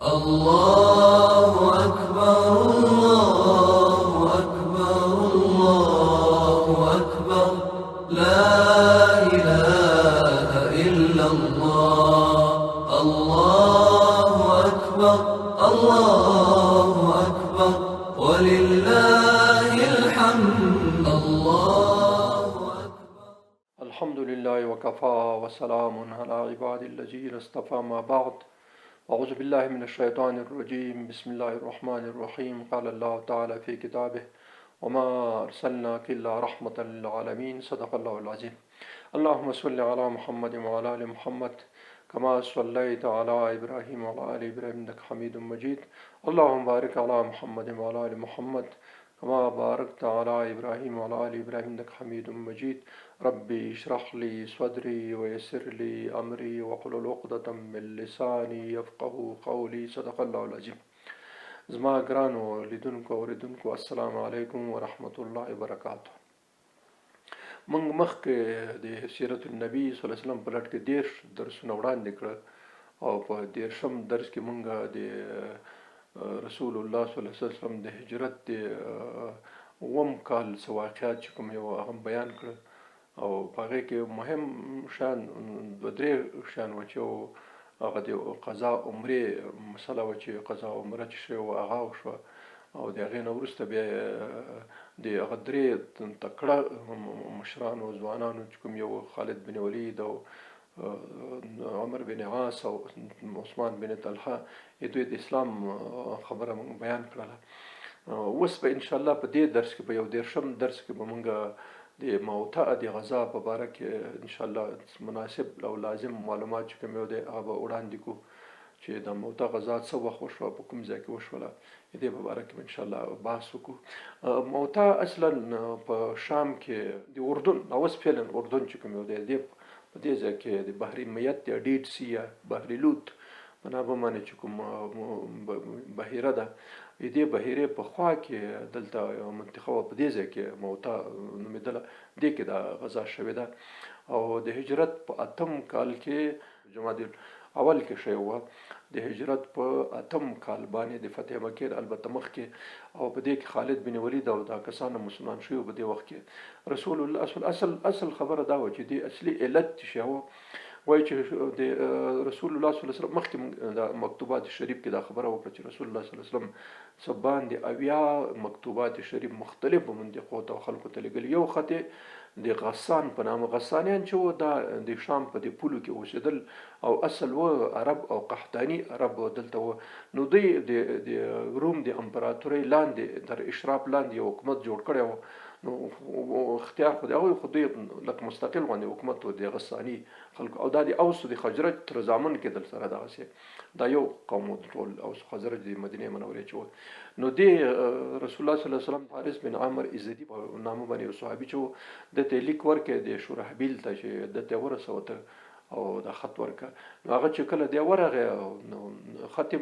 الله أكبر الله أكبر الله أكبر لا إله إلا الله الله أكبر الله أكبر ولله الحمد الله أكبر. الحمد لله وكفى وسلام على عباد الذين اصطفى ما بعد. أعوذ بالله من الشيطان الرجيم. بسم الله الرحمن الرحيم. قال الله تعالى في كتابه: وما أرسلناك إلا رحمة للعالمين. صدق الله العظيم. اللهم صل على محمد وعلى آل محمد كما صليت على إبراهيم وعلى آل إبراهيم إنك حميد مجيد. اللهم بارك على محمد وعلى آل محمد كما باركت على إبراهيم وعلى آل إبراهيم إنك حميد مجيد. ربي اشرح لي صدري ويسر لي أمري واحلل عقدة من لساني يفقه قولي. صدق الله العظيم. زما ګرانو لیدونکو اوریدونکو، السلام علیکم ورحمت الله وبرکاته. موږ مخکې د سیرت النبي صلی الله علیه وسلم په لړ کې 30 درسونه وړاندې کړل، او په 30 درس کې موږ د رسول الله صلی الله علیه وسلم د هجرت د اووم کال څه واقعات چې کوم یو هغه بیان کړل، او په هغې کې مهم شیان دوه درې شیان وو، چې یو هغه د قضا عمرې مسله وه، چې قضا عمره چې شوې وه هغه وشوه، او د هغې نه وروسته بیا د هغه درې تکړه مشرانو ځوانانو چې کوم یو خالد بن ولید او عمر بن عاص او عثمان بن طلحه، دوی د اسلام خبره موږ بیان کړله. اوس به انشاءالله په دې درس کې، په 31 درس کې به موږ د موته د غزا په باره کې انشاءالله مناسب او لازم معلومات چې کوم یو دی هغه به وړاندې کړو، چې د موته غزا څه وخت وشوه، په کوم ځای کې وشوله، د دې په باره کې به انشاءالله بحث وکړو. موته اصلا په شام کې د اردن، اوس فعلا اردن چې کوم یو دی، دې په دې ځای کې د بحر میت یا ډیډ سی یا بحر لوط په نامه باندې چې کوم بحیره ده، دې بحیرې په خوا کې دلته یوه منطقه وه، په دې ځای کې موته نومېدله، دې کې دا غزا شوې ده. او د هجرت په 8 کال کې، جمادی اول کې شوې وه، د هجرت په 8 کال باندې د فتح مکې البته مخکې، او په دې کې خالد بن ولید او دا کسان مسلمان شوي وو. په دې وخت کې رسول الله اصل خبره دا وه چې دې اصلي علت چې شی وه، وایي چې د رسول الله صلی الله علیه وسلم مخکې موږ د مکتوبات شریف کې دا خبره وکړه چې رسول الله صلی الله علیه وسلم څه باندې 70 مکتوبات شریف مختلفو منطقو ته او خلکو ته لېږلي. یو خط یې د غسان په نامه، غسانیان چې وو دا د شام په دې پولو کې اوسېدل، او اصل و عرب او قحطاني عرب دلته و. نو دوی د روم د امپراتورۍ لاندې تر اشراف لاندې یو حکومت جوړ کړی و. نو اختیار خو د هغوی، خو دوی لکه مستقل غوندې حکومت و د غساني خلکو، او دا د اوس د خزرج تر زامن کېدل سره دغسې دا یو قوم و، ټول اوس خزرج د مدینې منورې چې و. نو دې رسول الله صلی الله علیه وسلم حارث بن عامر ایزدي په نامه باندې یو صحابي چې و، ده ته یې لیک ورکړ د شرحبیل ته چې ده ته یې ورسوه ته او دا خط ورکړه. نو هغه چې کله دی ورغی، نو خط یې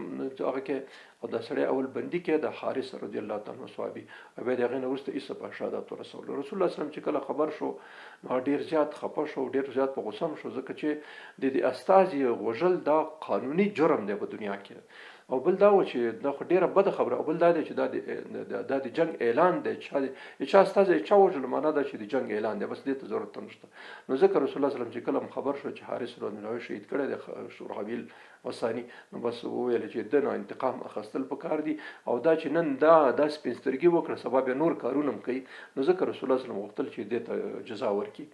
هغه کې، او دا سړی اول بندي کړ، د حارث رضی الله تعالی عنه صحابي، او بیا د هغې نه وروسته عیسی په شهادت ورسول. رسول الله صلی الله علیه وسلم چې کله خبر شو نو هغه ډېر زیات خفه شو، ډېر زیات په غوسه هم شو، ځکه چې د دې استازي وژل دا قانوني جرم دی په دنیا کې. او بل دا و چې دا خو ډېره بده خبره، او بل دا دی چې دا د جنګ اعلان دی، چا استازی چا وژلو، معنا دا چې د جنګ اعلان دی، بس دې ته ضرورت هم نشته. نو ځکه رسول الله صلی الله علیه وسلم چې کله هم خبر شو چې حارث رضی الله عنه شهید کړی دی شرحبیل غساني، نو بس وویل چې ده نه انتقام اخیستل پکار دي، او دا چې نن دا سپین سترګي وکړه سبا بیا نور کارونه هم کوي. نو ځکه رسول الله صلی الله علیه وسلم غوښتل چې دې ته جزا ورکړي.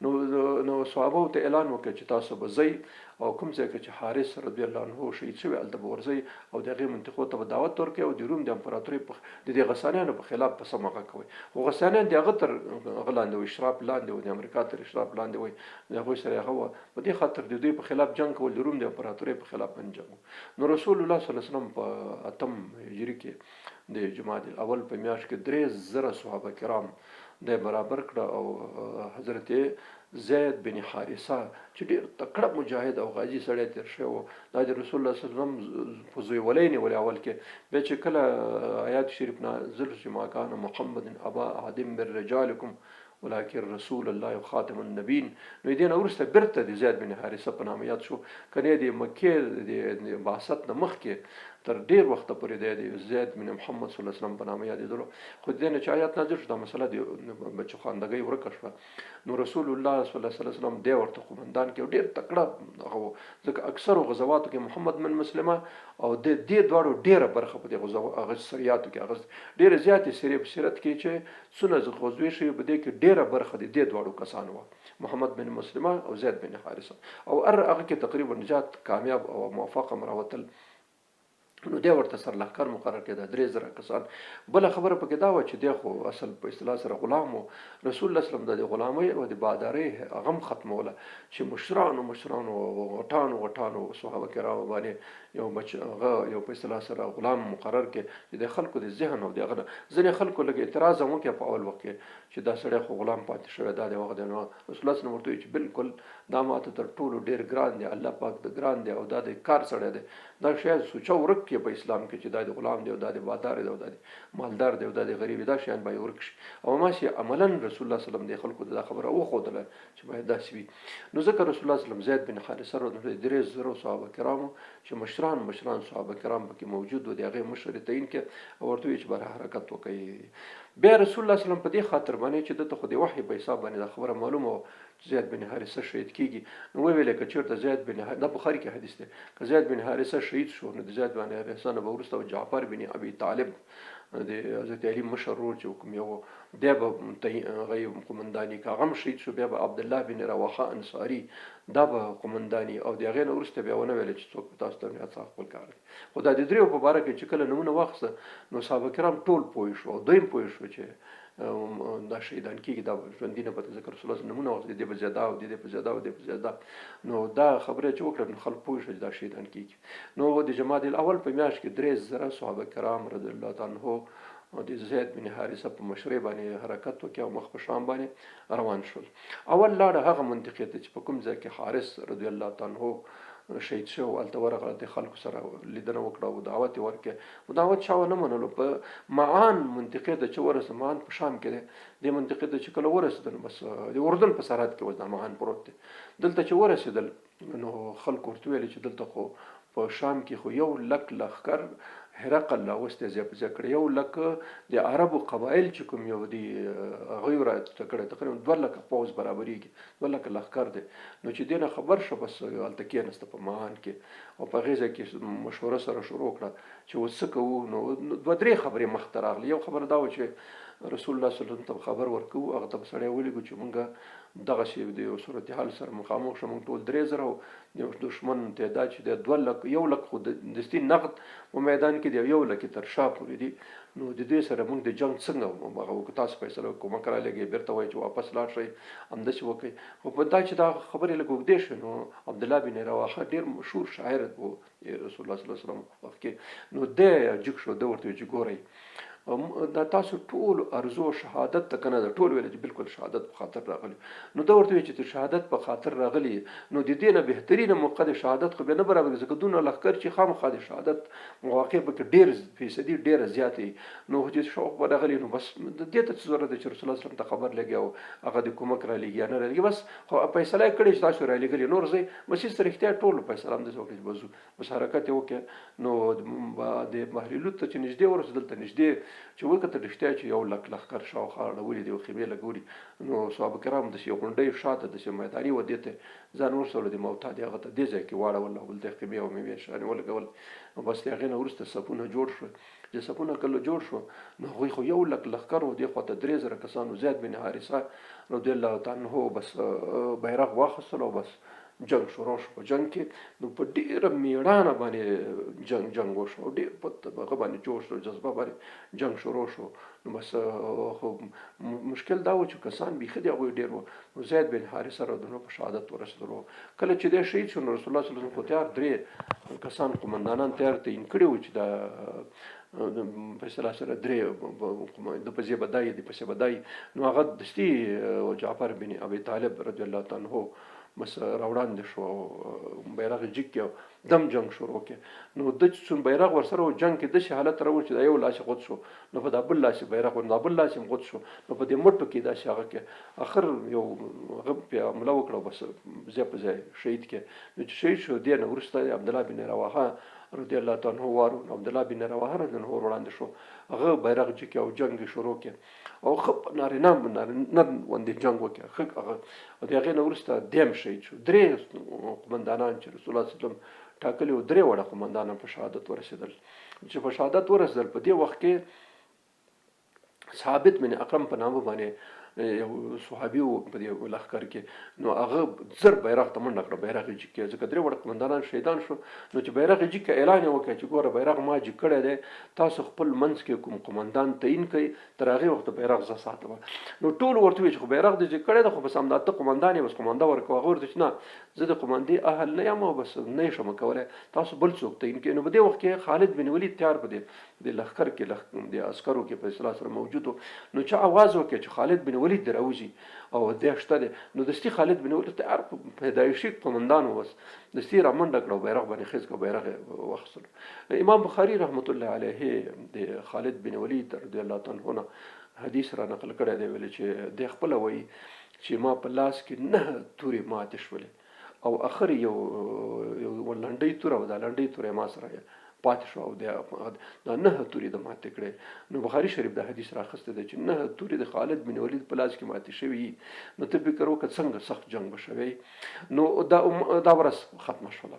نو صحابو ته اعلان وکړ چې تاسو به ځئ او کوم ځای کې چې حارث رضی الله عنه شهید شوی هلته به ورځئ، او د هغې منطقو ته به دعوت ورکوئ، او د روم د امپراتورۍ د دې غسانیانو په خلاف به سم هغه کوئ. خو غسانیان د هغه تر هغه لاندې وو، اشراف لاندې وو، د امریکا تر اشراف لاندې وو، د هغوی سره هغه وه. په دې خاطر د دوی په خلاف جنګ کول د روم د امپراتورۍ په خلاف باندې جنګ وو. نو رسول الله صلی الله علیه وسلم په 8 هجري کې د جمادی الاول په میاشت کې 3000 صحابه کرام دی برابر کړه، او حضرت زید بن حارثه چې ډېر تکړه مجاهد او غازي سړی تېر شوی و، دا د رسول الله صلی الله علیه وسلم په زویولۍ نیولې اول کې، بیا چې کله آیات شریف نازل شو چې ما کان محمد ابا احد من رجالکم ولکن رسول الله او خاتم النبین. نو دې نه وروسته بیرته د زید بن حارثه په نامه یاد شو. کنه د مکې د بعثت نه مخکې تر ډیر وخته پورې د زید بن محمد صلی الله علیه وسلم په نامه یادېدلو. خو دې نه چې آیات نازل شو دا مسله د بچخواندګۍ ورکه شوه. نو رسول الله صلی الله علیه وسلم دی ورته قومندان کې ډیر تکړه هغه و، ځکه اکثرو غزواتو کې محمد بن مسلمه او د دې دواړو ډیره برخه په دې غزو هغه سریاتو کې اخیست. ډیره زیاتې سیرې په سیرت کې چې څونه غزوې شوې په دې کې ډیره برخه د دې دواړو کسانو وه، محمد بن مسلمه او زید بن حارثه، او هر هغه کې تقریبا زیات کامیاب او موفق هم راوتل. نو دی ورته سرلښکر مقرر کړ، دا 3000 کسان. بله خبره پکې دا وه چې دی خو اصل په اصطلاح سره غلام و. رسول الله صلی الله علیه وسلم د غلامۍ او د بادارۍ هغه هم ختموله چې مشرانو مشرانو او غټانو غټانو صحابه کرامو باندې یو بچ هغه یو په اصطلاح سره غلام مقرر کړي چې د خلکو د ذهن او د هغه نه ځینې خلکو لږ اعتراض هم وکړي په اول وخت کې چې دا سړی خو غلام پاتې شوی، دا دی هغه دی. نو رسول الله صلی الله علیه وسلم ورته وویل چې بالکل دا ماته تر ټولو ډېر ګران دی، الله پاک د ګران دی او دا د کار سړی دی. دا شیان سوچه ورک کړي په اسلام کې چې دا د غلام دی او دا د بادار دی او دا د مالدار دی او دا د غریب، دا شیان باید ورک شي. او هماسې عملاً رسول الله صلی الله علیه وسلم د خلکو ته دا خبره وښودله چې باید داسې وي. نو ځکه رسول الله صلی الله علیه وسلم زید بن حارثه رضی الله عنه 3000 صحابه کرامو چې مشران مشران صحابه کرام پکې موجود وو، د هغې مشر یې تعین کړ او ورته وویل چې بهر حرکت وکړئ. بیا رسول الله صلی الله علیه وسلم په دې خاطر باندې چې ده ته خو د وحي په حساب باندې دا خبره معلومه وه چې زید بن حارثه شهید کیږي، نو وویل که چېرته زید بن حارثه، دا بخاري کې حدیث دی، که زید بن حارثه شهید شو نو د زید بن حارثه نه به وروسته جعفر بن ابي طالب د حضرت علي مشر ورور چې کوم یو دی به هغه قومنداني، که هغه هم شهید شو بیا به عبدالله بن رواحه انصاري دا به قومنداني، او د هغې نه وروسته بیا ونه ویل چې څوک به تاسو ته هڅه خپل کار دی. خو دا د دریو په باره کې چې کله نومونه واخیسته نو صحابه کرام ټول پوه شو او دوی هم پوه شو چې دا شهیدان کېږي، دا ژوندي نه پاتې، ځکه رسول الله نومونه واخیسته، دې په زیاده او دې په زیاده او دې په زیاده. نو دا خبره چې وکړه نو خلک پوه شو چې دا شهیدان کېږي. نو د جمادی الاول په میاشت کې 3000 صحابه کرام رضی الله تعالی عنه د زید بن حارثه په مشرۍ باندې حرکت وکړ او مخ په شام باندې روان شول. اول لاړه هغه منطقې ته چې په کوم ځای کې حارث رضی الله تعالی عنه شهید شو، هلته ورغله، د خلکو سره لیدنه وکړه او دعوت یې ورکړ. خو دعوت چا ونه منلو. په معان منطقې ته چې ورسېد، معان په شام کې دی، دې منطقې ته چې کله ورسېدل بس د اردن په سرحد کې اوس دا معان پروت دی. دلته چې ورسېدل نو خلکو ورته وویل چې دلته خو په شام کې خو 1 لک لښکر هرقل راوستی ځای په ځای کړی، 1 لک د عربو قبایل چې کوم یو دی هغوی راته کړی، تقریبا 2 لکه پوځ برابرېږي، 2 لکه لښکر دی. نو چې دې نه خبر شو بس هلته کېناسته په معان کې او په هغې ځای کې مشوره سره شروع کړه چې اوس څه کوو. نو 2 3 خبرې مخته راغلې. یو خبره دا وه چې رسول الله صلی الله علیه وسلم ته خبر ورکوو، هغه ته به سړی ولېږو چې موږ دغسې د یو صورتحال سره مخامخ شو، موږ ټول 3000 او د دښمن تعداد چې دی 2 لک، 1 لک خو دستي نقد په میدان کې دی، 1 لک یې تر شا پورې دي. نو د دوی سره موږ د جنګ څنګه هغه وکړو، تاسو فیصله وکړئ، کومک رالیږئ، بېرته وایي چې واپس لاړ شئ، همداسې وکړئ. خو په دا چې دا خبرې لږ اوږدې شوې نو عبدالله بن رواحه ډېر مشهور شاعر و رسول الله صلی الله علیه وسلم وخت کې، نو دی جګ شو، ده ورته وویل چې ګورئ دا تاسو ټول ارزو شهادت ته کنه ده، ټول ویل چې بالکل شهادت په خاطر راغلي. نو ده ورته وویل چې شهادت په خاطر راغلي نو د دې نه بهترینه موقع د شهادت خو بیا نه برابرېږي، ځکه دونه لښکر چې خامخا د شهادت مواقع پکې ډېر فیصدي ډېره زیاته وي. نو چې شوق به راغلي نو بس د دې ته څه ضرورت دی چې رسول الله صلی الله علیه وسلم ته خبر لګي او هغه د کومک رالیږي یا نه رالیږي، بس خو فیصله یې کړې چې تاسو رالیږلي نور ځئ بس هېڅ رښتیا ټول فیصله همداسې وکړه چې بس ځو، بس حرکت یې وکړ. نو د بحر لوط ته چې نږدې ورسېدل، دلته نږدې چې وکتل رښتیا چې 1 لک لښکر شاوخوا اړولي دي او خیمې لګولي. نو صحابه کرام داسې یو غونډۍ شاته داسې میداني وه، دې ته ځان ورسولو، د موتا د هغه ته دې ځای کې واړول او دلته خیمې او میوې شانې ولګول. نو بس د هغې نه وروسته صفونه جوړ شول. چې صفونه کله جوړ شو نو هغوی خو 1 لک لښکر و، دې خوا ته 3000 کسانو. زید بن حارثه رضی الله تعالی عنه بس بیرغ واخیستل او بس جنگ شروع شو. په جنگ کې نو په ډېره میړانه باندې جنگ وشو او ډېر په هغه باندې جوش او جذبه باندې جنگ شروع شو. نو بس خو مشکل دا و چې کسان بیخي د هغوی ډېر وو. نو زید بن حارثه رضی الله عنه په شهادت ورسېدلو. کله چې دی شهید شو نو رسول الله صلی الله علیه وسلم خو تیار 3 کسان قومندانان تیار تعین کړي وو چې دا په اصطلاح سره 3 د پسې به دای، د پسې به دای. نو هغه دستي جعفر بن ابي طالب رضی الله تعالی عنه بس راوړاندې شو او بیرغ یې جګ کړ او دم جنګ شروع کړ. نو ده چې څون بیرغ ورسره و، جنګ کې داسې حالت راوړ چې دا یو لاس یې غوڅ شو، نو په دا بل لاس یې بیرغ و، نو دا بل لاس یې هم غوڅ شو، نو په دې مټو کې داسې هغه کې اخر یو هغه پرې حمله وکړه او بس ځای په ځای شهید کړ. نو چې شهید شو، دې نه وروسته عبدالله بن رواحه رضی الله تعالی عنه وار و، نو عبدالله بن رواحه رضی الله عنه وړاندې شو، هغه بیرغ جګ کړ او جنګ یې شروع کړ او ښه په نارینه نر غوندې جنګ وکړ، ښه هغه. او د هغې نه وروسته دی هم شهید شو. درې قومندانان چې رسول الله صلی الله علیه وسلم ټاکلي وو، درې واړه قومندانان په شهادت ورسېدل. چې په شهادت ورسېدل، په دې وخت کې ثابت بن اقرم په نامه باندې یو صحابي و په دې لښکر کې، نو هغه زر بیرغ ته منډه کړه، بیرغ یې جګ کړ، ځکه درې واړه قومندانان شهیدان شو. نو چې بیرغ یې جګ کړ، اعلان یې وکړ چې ګوره بیرغ ما جګ کړی دی، تاسو خپل منځ کې کوم قومندان تعین کړئ، تر هغې وخته بیرغ زه ساتم. نو ټول ورته وویل چې خو بیرغ دې جګ کړی دی، خو بس همدا ته قومندان یې، بس قومنده ورکوه. هغه ورته چې نه، زه د قومندې اهل نه یم او بس نه یې شم کولی، تاسو بل څوک تعین کړئ. نو په دې وخت کې خالد بن ولید تیار په دې د لښکر کې د عسکرو کې په اصطلاح سره موجود و. نو چا اواز وکړ چې خالد بن ولید دی راوځي او دی شته دی. نو دستي خالد بن ولید تیار پیدایشي قومندان و، بس دستي رامنډه کړه او بیرغ باندې خیز کړ، بیرغ یې واخیستلو. امام بخاري رحمت الله علیه د خالد بن ولید رضی الله تعالی عنه حدیث را نقل کړی دی، ویل چې دی خپله وایي چې ما په لاس کې 9 تورې ماتې شولې او اخر یو یو لنډۍ توره وه، دا لنډۍ توره ما سره پاتې شو او دا 9 تورې د ماتې کړې. نو بخاري شریف دا حدیث راخستی دی چې 9 تورې د خالد بن ولید په لاس کې ماتې شوي. نو ته فکر وکړه څنګه سخت جنګ به شوی. نو دا ورځ ختمه شوله،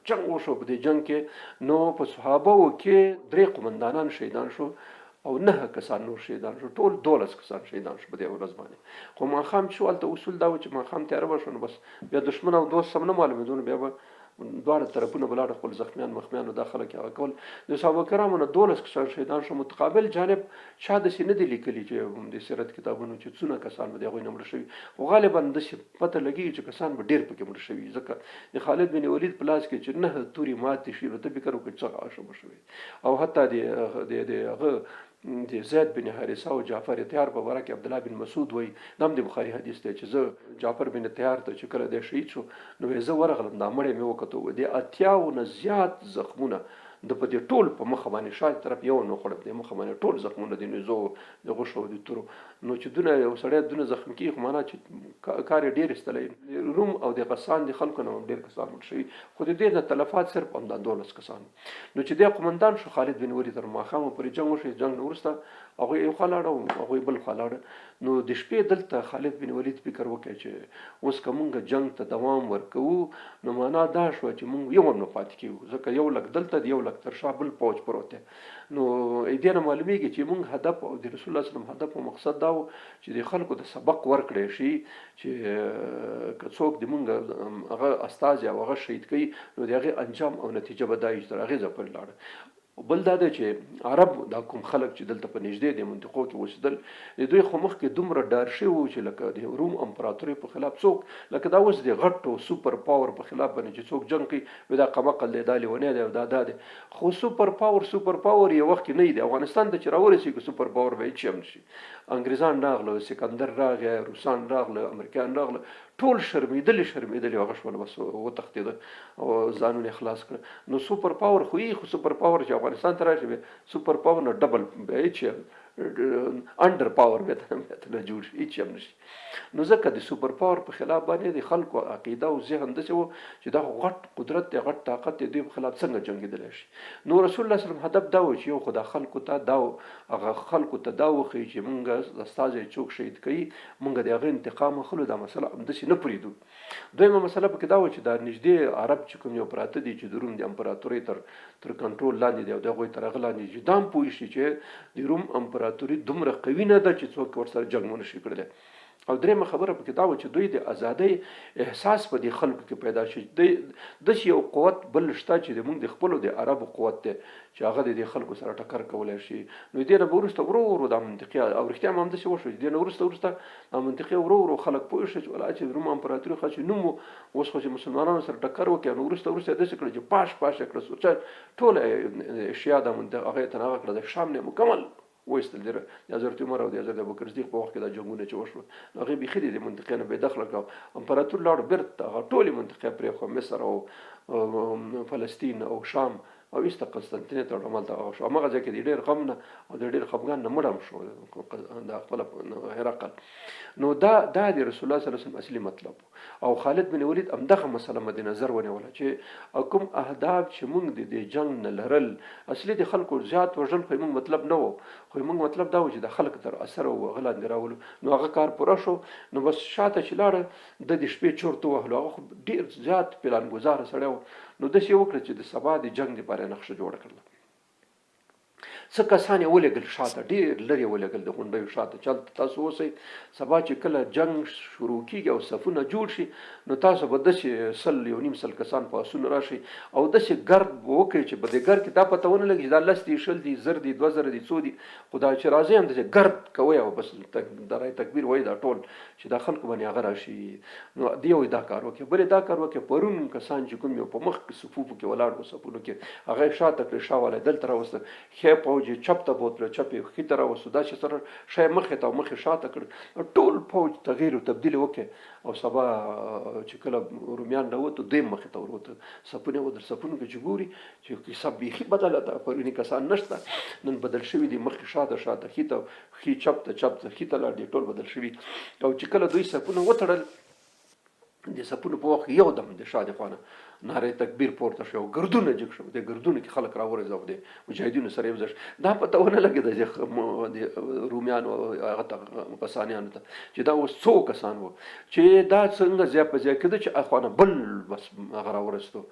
جنګ وشو. په دې جنګ کې نو په صحابه و کې 3 قومندانان شهیدان شو او 9 کسان نور شهیدان شو، ټول 12 کسان شهیدان شو په دې ورځ باندې. خو ماښام چې شو، هلته اصول دا و چې ماښام تیاره به شو، نو بس بیا دښمن او دوست سم نه معلومېدو، نو بیا به دواړه طرفونه به لاړه خپل زخمیان مخمیان دا خلک هغه کول. د صحابه کرامو نه 12 کسان شهیدان شو. متقابل جانب چا داسې نه دي لیکلي چې د سیرت کتابونو چې څونه کسان به د هغوی نه مړه شوي، خو غالبا داسې پته لګېږي چې کسان به ډېر پکې مړه شوي، ځکه د خالد بن ولید په لاس کې چې 9 تورې ماتې شي، نو ته فکر وکړه چې څه غاښه به شوي. او حتی د هغه د زید بن حارثه او جعفر طیار په باره کې عبدالله بن مسعود وایي، دا هم د بخاري حدیث دی، چې زه جعفر بن طیار ته چې کله دی شهید شو، نو وایي زه ورغلم، دا مړی مې وکتو، د 80 نه زیات زخمونه د په دې ټول په مخه باندې شاته طرف یو نه خوړل، په دې مخه باندې ټول زخمونه د نیزو د غوښو او د تورو. نو چې دونه یو سړی دونه زخمي کېږي، خو معنا چې کار یې ډېر ایستلی. روم او د غسان د خلکو نه هم ډېر کسان مړه شوي، خو د دې نه تلفات صرف همدا 12 کسان. نو چې دی قومندان شو خالد بن ولید، تر ماښامه پورې جنګ وشو. جنګ نه وروسته هغوی یو خوا لاړه او هغوی بل خوا لاړه. نو د شپې دلته خالد بن ولید فکر وکړ چې اوس که مونږ جنګ ته دوام ورکوو، نو معنا دا شوه چې مونږ یو هم نه پاتې کېږو، ځکه 1 لک دلته دی، 1 لک تر شا بل پوځ پروت دی. نو دې نه معلومیږي چې مونږ هدف او د رسول الله صلی الله علیه وسلم هدف او مقصد دا و چې د خلکو ته سبق ورکړی شي چې که څوک د مونږ هغه استازی او هغه شهید کوي، نو د هغې انجام او نتیجه به دا وي چې تر هغې ځایه پورې لاړه. بل دا دی چې عرب دا کوم خلک چې دلته په نږدې د منطقو کې اوسېدل، د دوی خو مخکې دومره ډار شوي وو چې لکه د روم امپراتورۍ په خلاف څوک، لکه دا اوس د غټو سوپر پاور په خلاف باندې چې څوک جنګ کوي، وایي دا قمقل دی، دا لیونی دی او دا دا دی. خو سوپر پاور سوپر پاور یو وخت کې نه دی. افغانستان ته چې راورسېږي سوپر پاور به هېڅ هم نشي. انګریزان راغله، سکندر راغی، روسان راغله، امریکایان راغله، ټول شرمېدلي شرمېدلي هغه شول، بس وتښتېده او ځانونه یې خلاص کړل. نو سوپر پاور خو یې، خو سوپر پاور چې افغانستان ته راشي، بیا سوپر پاور نه ډبل بیا هېڅ انډر پاور بیا ته نه جوړ شي، هېڅ هم نشي. نو ځکه د سوپر پاور په خلاف باندې د خلکو عقیده او ذهن داسې و چې دا خو غټ قدرت دی، غټ طاقت دی، دوی په خلاف څنګه جنګېدلی شي. نو رسول الله صلی الله علیه وسلم هدف دا و چې یو خو دا خلکو ته دا هغه خلکو ته دا وښیي چې مونږ استازی څوک شهید کوي، مونږ د هغه انتقام اخلو، دا مسله همداسې نه پرېږدو. دویمه مسله پکې دا وه چې دا نږدې عرب چې کوم یو پراته دي چې د روم د امپراتورۍ تر کنټرول لاندې دي او د هغوی تر هغه لاندې دي، چې دا هم پوه شي چې د روم امپراتوري دومره قوي نه ده چې څوک ورسره جنګ ونه شي کړلی. او درېیمه خبره پکې دا وه چې دوی د ازادۍ احساس په دې خلکو کې پیدا شي، داسې یو قوت بل شته چې د موږ د خپلو د عربو قوت دی چې هغه د دې خلکو سره ټکر کولای شي. نو دې نه به وروسته ورو ورو دا منطقي او رښتیا هم همداسې وشو چې دې نه وروسته وروسته دا منطقي ورو ورو خلک پوه شو چې ولا چې روم امپراتوري خو چې نوم و، اوس خو چې مسلمانانو سره ټکر وکړي، نو وروسته وروسته یې داسې کړه چې پاش پاش یې کړه، سوچه ټوله اشیا دا منطقه هغه یې تر هغه کړه، د شام نه مکمل وایستل. د حضرت عمر او د حضرت ابوبکر صدیق په وخت کې دا جنګونه چې وشول، نو هغې بیخي د دې منطقې نه بې دخله کړه. امپراتور لاړ، بېرته هغه ټولې منطقې پرېښوه، مصر او فلسطین او شام، او ایسته قسطنطنیه ته همالته هغه شو. هماغه ځای کې د ډېر غم نه او د ډېر خفګان نه مړ هم شو د خپله هرقل. نو دا د رسول الله صلی الله علیه وسلم اصلي مطلب. او خالد بن ولید همدغه مسله مد نظر ونیوله چې کوم اهداف چې موږ د دې جنګ نه لرل، اصلي د خلکو زیات وژل خو موږ مطلب نه و، خو موږ مطلب دا و چې د خلک تر اثر او هغه لاندې راولو. نو هغه کار پوره شو. نو بس شاته چې لاړه، د شپې چورت ووهلو. هغه خو ډېر زیات پلان ګزاره سړی و. نو داسې یې وکړه چې د سبا د جنګ دپاره یې نقشه جوړه کړله. څه کسان یې ولېږل شاته، ډېر لرې ولېږل د غونډیو شاته، چې هلته تاسو اوسئ، سبا چې کله جنګ شروع کېږي او صفونه جوړ شي، نو تاسو به داسې سل یو نیم سل کسان په اسونو راشئ او داسې ګرد به وکړئ چې په دې ګرد کې دا پته ونه لګي چې دا لس دي، 20 دي، 1000 دي، 2000 دي، څو دي، خو دا چې راځئ هم داسې ګرد کوئ او بس د رای تکبیر وایي دا ټول چې دا خلکو باندې هغه راشي. نو دی یو دا کار وکړي، بلې دا کار وکړي. پرون کسان چې کوم یو په مخ کې صفوفو کې ولاړ وو، صفونو کې، هغه یې شاته کړې، شا والا یې دلته راوسته، ښی پوځ یې چپ ته بوتله، چپ یې ښي ته راوستو، داسې سره ښی مخې ته او مخې شاته کړ. ټول پوځ تغییر او تبدیل وکړي او سبا چې کله رومیان راووتو، دوی مخې ته وروته، صفونه ودر، صفونو کې چې ګوري چې کیسه بیخي بدله ده، پروني کسان نشته، نن بدل شوي دي، مخکې شاته، شاته ښي ته، ښي چپ ته، چپ ته ښي ته لاړ دي، ټول بدل شوي. او چې کله دوی صفونه وتړل، د صفونو په وخت یو دم د شا د خوا نه ناره تکبیر پورته شو او ګردونه جګ شو. د ګردونو کې خلک راورځي او د مجاهدینو سره یو ځای شو. دا پته ونه لګېده چې د رومیانو هغه ته غسانیانو ته چې دا اوس څو کسان وو، چې دا څنګه ځای په ځای کېده چې اخوا نه بل بس هغه راورستو،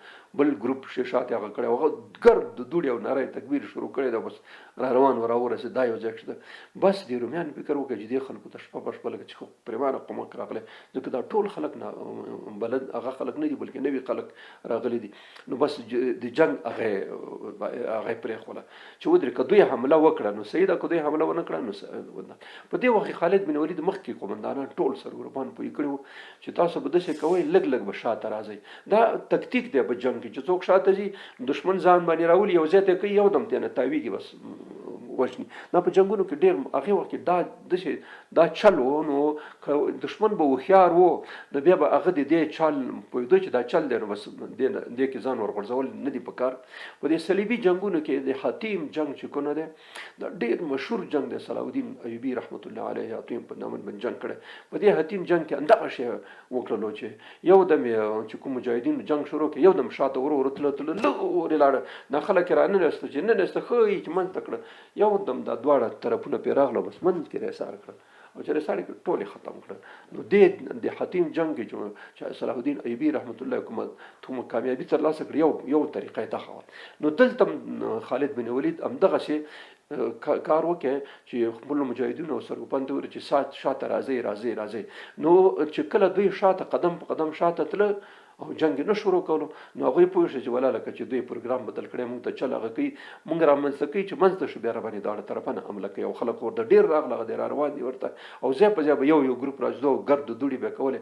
بل ګروپ شې شاته هغه کړی، هغه ګرد د دوړې او ناره تکبیر شروع کړی ده، بس را روان و راورسېد، دا یو ځای کښې. بس د رومیانو فکر وکړ چې دې خلکو ته شپه په شپه لکه چې پرېمانه کومک راغلی، ځکه دا ټول خلک نه بلد هغه خلک نه دي، بلکې نوي خلک راغلي دي. نو بس د جنګ هغه پرېښوله چې ودرې، که دوی حمله وکړه نو صحیح ده، که دوی حمله ونه کړه نو په دې وخت کې خالد بن ولید مخکې قومندانان ټول سرګروپان پوه کړي وو چې تاسو به داسې کوئ، لږ لږ به شاته راځئ. دا تکتیک دی په جنګ کې چې څوک شاته ځي، دښمن ځان باندې راولي، یو ځای ته کوي، یو دم ترې نه تاویږي، بس وژني. دا په جنګونو کې ډېر هغې وخت کې دا داسې دا چل و. نو که دښمن به هوښیار و، نو بیا به هغه د دې چال پوهېدو چې دا چل دی، نو بس دې کې ځان ورغورځول نه دي په کار. په دې صلیبي جنګونو کې د حاتم جنګ چې کوم دی، دا ډېر مشهور جنګ دی. صلاح الدین ایوبي رحمت الله علیه حاتم په نامه باندې جنګ کړی. په دې حاتم جنګ کې همدغه شی وکړلو چې یو دم یې چې کوم مجاهدینو جنګ شروع کړ، یو دم شاته ورو ورو تله تله لرې لاړه، دا خلک یې راننوستل، چې ننوسته ښه یې چې منځ ته کړه، یو دم دا دواړه طرفونه پرې راغله، بس منځ کې رسار کړه او چې رسار کړه ټول یې ختم کړه. نو دې د حاتم جنګ کې چې صلاح الدین ایوبي رحمت الله کومه کامیابي ترلاسه کړه، یو طریقه یې دغه وه. نو دلته خالد بن ولید همدغسې کار وکړي چې خپل مجاهدینو او سرګوپان ته وویل چې شاته راځئ راځئ راځئ. نو چې کله دوی شاته قدم په قدم شاته تله او جنګ یې نه شروع کولو، نو هغوی پوه شو چې ولا لکه چې دوی پروګرام بدل کړی، موږ ته چل هغه کوي، موږ رامنځته کوي چې منځته شو، بیا راباندې دواړه طرفه نه حمله کوي. او خلک ورته ډېر راغله، هغه دی را روان دي ورته، او ځای په ځای به یو یو ګروپ راځو او ګرد دوړي به کولې.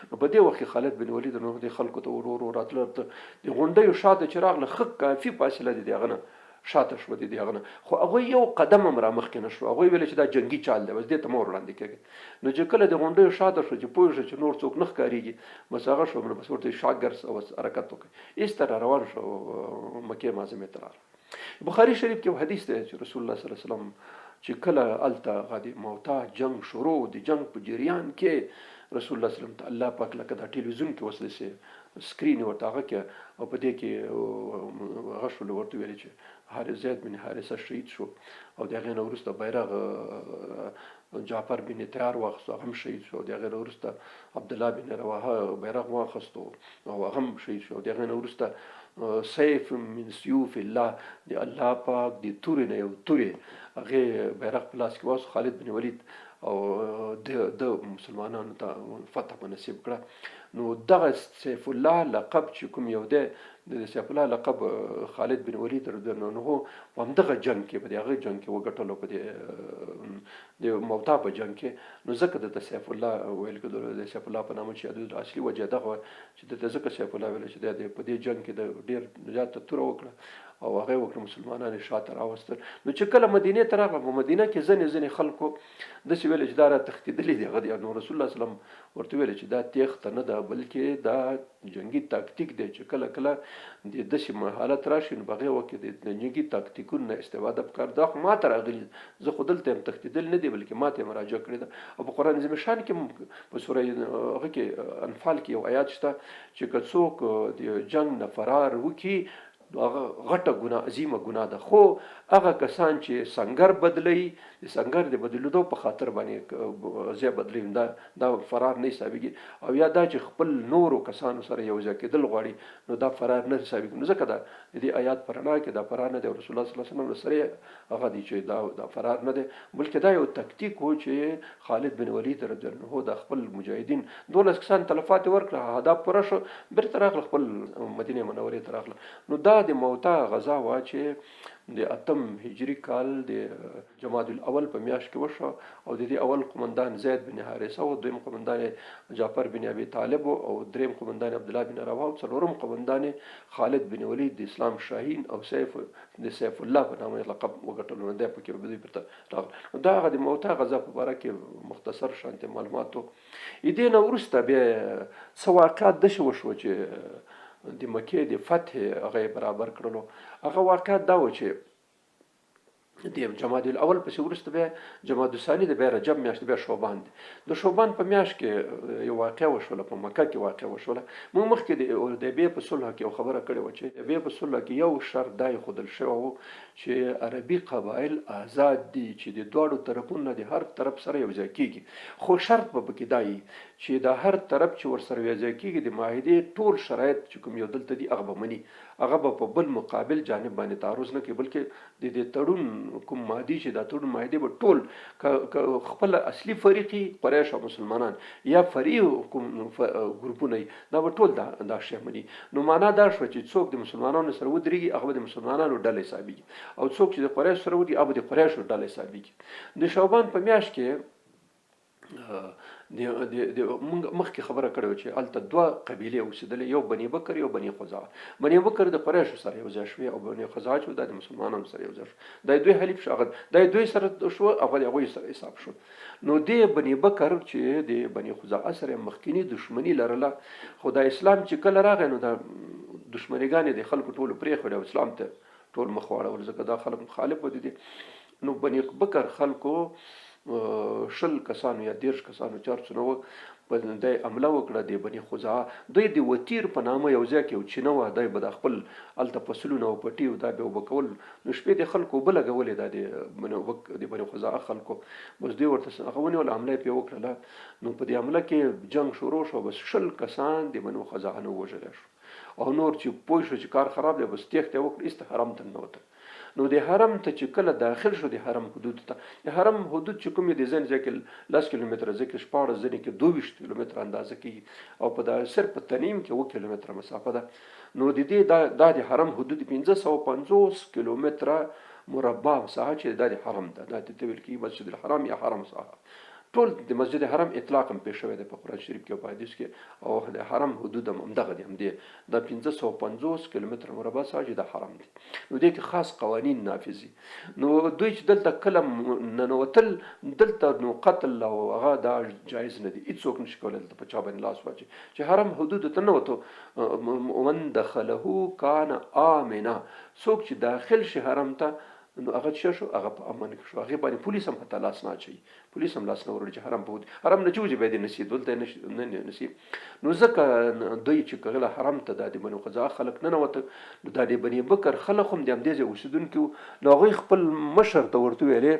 نو په دې وخت کې خالد بن ولید نو دې خلکو ته ورو ورو راتله، د غونډیو شاته چې راغله، ښه کافي فاصله دي د هغه نه شاته شوه د دې هغه نه، خو هغوی یو قدم هم رامخکې نه شو. هغوی ویل چې دا جنګي چال دی، بس دې ته مه وړاندې کېږئ. نو چې کله د غونډیو شاته شو، چې پوه شو چې نور څوک نه ښکارېږي، بس هغه شو، نو بس ورته یې شا ګرځ او بس حرکت وکړ، ایسته را روان شو مکې معظمې ته راغله. بخاري شریف کې یو حدیث دی چې رسول الله صلی الله علیه وسلم چې کله هلته هغه د موتا جنګ شروع، د جنګ په جریان کې رسول الله صلی الله علیه وسلم ته الله پاک لکه دا ټلویزیون کې اوس داسې سکرین ورته هغه کې او په دې کې هغه شول، ورته ویل چې حارث زید بن حارثه شهید شو، او د هغې نه وروسته بیرغ جعفر بن طیار واخیستو، هغه هم شهید شو، او د هغې نه وروسته عبدالله بن رواحه بیرغ واخیستو او هغه هم شهید شو، او د هغې نه وروسته سیف من سیوف الله، د الله پاک د تورې نه یو تورې هغې بیرغ په لاس کې واخیست خالد بن ولید، او د مسلمانانو ته فتح په نصیب کړه. نو دغه سیف الله لقب چې کوم یو دی، د سیف الله لقب خالد بن ولید رضی الله عنه په همدغه جنګ کې، په دې هغه جنګ کې وګټلو، په دې د موتا په جنګ کې. نو ځکه ده ته سیف الله ویل کېدلو، د سیف الله په نامه چې یادېدلو. اصلي وجه دغه وه چې ده ته ځکه سیف الله ویل چې دی په دې جنګ کې د ډېر زیاته توره وکړه. او هغه یې وکړه، مسلمانان یې شاته راوستل. نو چې کله مدینې ته راغله، په مدینه کې ځینې ځینې خلکو داسې ویل چې دا را تښتېدلي دي هغه دي. نو رسول الله صلی الله علیه وسلم ورته ویل چې دا تېښته نه ده، بلکې دا جنګي تاکتیک دی چې کله کله د داسې حالت راشي نو په هغې وخت کې د جنګي تاکتیکونو نه استفاده پکار. دا خو ماته راغلي، زه خو دلته یم، تښتېدل نه دي، بلکې ماته یې مراجعه کړې ده. او په قرآن عظیم شان کې په سوره هغه کې انفال کې یو آیات شته چې که څوک د جنګ نه فرار وکړي نو هغه غټه ګناه، عظیمه ګناه ده. خو هغه کسان چې سنګر بدلوي، د سنګر د بدلېدو په خاطر باندې ځای بدلوي، دا دا فرار نه حسابېږي. او یا دا چې خپل نورو کسانو سره یو ځای کېدل غواړي، نو دا فرار نه حسابېږي. نو ځکه دا د دې آیات په رڼا کې دا فرار نه دی. رسول الله صلی الله علیه وسلم سره هغه دی چې دا دا فرار نه دی، بلکې دا یو تکتیک و چې خالد بن ولید رضی الله عنه د خپل مجاهدین 12 کسان تلفات ورکړه، هدف پوره شو، بیرته راغله خپل مدینه منورې ته راغله. نو دا د موتا غزا وه چې د اتم هجري کال د جمادی الاول په میاشت کې وشوه. او د دې اول قومندان زید بن حارثه و، دویم قومندان جعفر بن ابي طالب او دریم قومندان عبدالله بن رواحه او څلورم قومندان خالد بن ولید، د اسلام شاهین او سیف د سیف الله په نامه لقب وګټلو. نو دی پکې دوی پرته راغله. نو دا هغه د موتا غزا په باره کې مختصر شانتې معلوماتو. دې نه وروسته بیا څه واقعات داسې وشوه چې د مکې د فتح هغه یې برابر کړلو. هغه واقعات دا و چې د جمادی الاول پسې وروسته بیا جمادی الثاني د بیا رجب میاشت، بیا شعبان دی. د شعبان په میاشت کې یو واقعه وشوله، په مکه کې واقعه وشوله. موږ مخکې د حدیبیې په صلح کې یو خبره کړې وه چې د حدیبیې په صلح کې یو شرط دا ایښودل شوی و چې عربي قبایل آزاد دي چې د دواړو طرفونو نه د هر طرف سره یو ځای کېږي، خو شرط به پکې دا وي چې د هر طرف چې ورسره یو ځای کېږي د معاهدې ټول شرایط چې کوم یو دلته دي هغه به مني، هغه به په بل مقابل جانب باندې تعرض نه کوي، بلکې د دې تړون کوم مادي چې دا تړون معاهدې به ټول که خپل اصلي فریقي قریش او مسلمانان یا فرعي کوم ګروپونه وي دا به ټول دا دا شی مني. نو معنا دا شوه چې څوک د مسلمانانو سره ودرېږي هغه به د مسلمانانو ډله حسابېږي او څوک چې د قریش سره ودرېږي هغه به د قریشو ډله حسابېږي. د شعبان په میاشت کې د د د مونږ مخکې خبره کړې وه چې هلته دوه قبیلې اوسېدلې، یو بني بکر یو بني خزاعه. بني بکر د قریشو سره یو ځای شوې او بني خزاعه چې دا د مسلمانانو سره یو ځای شو. دا دوی حلیف شو، هغه دا دوی سره شو، هغه د هغوی سره حساب شو. نو دې بني بکر چې د بني خزاعه سره مخکینی دښمني لرله، خو دا اسلام چې کله راغی نو دا دښمنیګانې د خلکو ټولو پرېښودې او اسلام ته ټول مخ واړول، ځکه دا خلک مخالف وو دي. نو بني بکر خلکو 20 کسانو یا 30 کسانو چار څونه وو په دی عمله وکړه. د بني خزاعه دوی د وتیر په نامه یو ځای کې یو چینه وه، دی به د خپل هلته فصلونه او پټي او دا به اوبه کول. نو شپې د خلکو اوبه لګولې دا د بني خزاعه خلکو، بس دوی ورته هغه ونیول، عمله یې پرې وکړله. نو په دې عمله کې جنګ شروع شو، بس 20 کسان د بني خزاعه نه ووژل شو او نور چې پوه شو چې کار خراب دی بس تېښته یې وکړه، ایسته حرم ته ننوتل. نو د حرم ته چې کله داخل شو، د حرم حدود ته، د حرم حدود چې کوم دي ځین ځای کې 10 کیلومتره، ځای کې 16، ځینې کې 22 کیلومتره اندازه کېږي او په دا صرف په تنعیم کې 7 کیلومتره مسافه ده. نو د دې دا دا د حرم حدود 550 کیلومتره مربع ساحه چې دا د حرم ده، دا ته ویل کېږي مسجد الحرام یا حرم ساحه. ټول د مسجد حرم اطلاق هم پېښ شوی دی په قرآن شریف کې او په حدیث کې، او د حرم حدود هم همدغه دي، همدې دا 550 کیلومتره مربع ساحه چې دا حرم دی. نو دې کې خاص قوانین نافذ دي. نو دوی چې دلته کله ننوتل دلته نو قتل او هغه دا جایز نه دي، هیڅوک نشي کولی دلته په چا باندې لاس واچوي چې حرم حدودو ته ننوتو. ومن دخله کان آمنا، څوک چې داخل شي حرم ته نو هغه چې شو هغه په امن کې شو، هغې باندې پولیس هم حتی لاس نه اچوي، پولیس هم لاس نه وروړي چې حرم په حرم نه چې وځي بیا دې نسي دلته نه نسي. نو ځکه دوی چې کله حرم ته دا د بنو خزاعه خلک ننوتل نو دا د بني بکر خلک هم د همدې ځای اوسېدونکي وو. نو هغوی خپل مشر ته ورته ویلې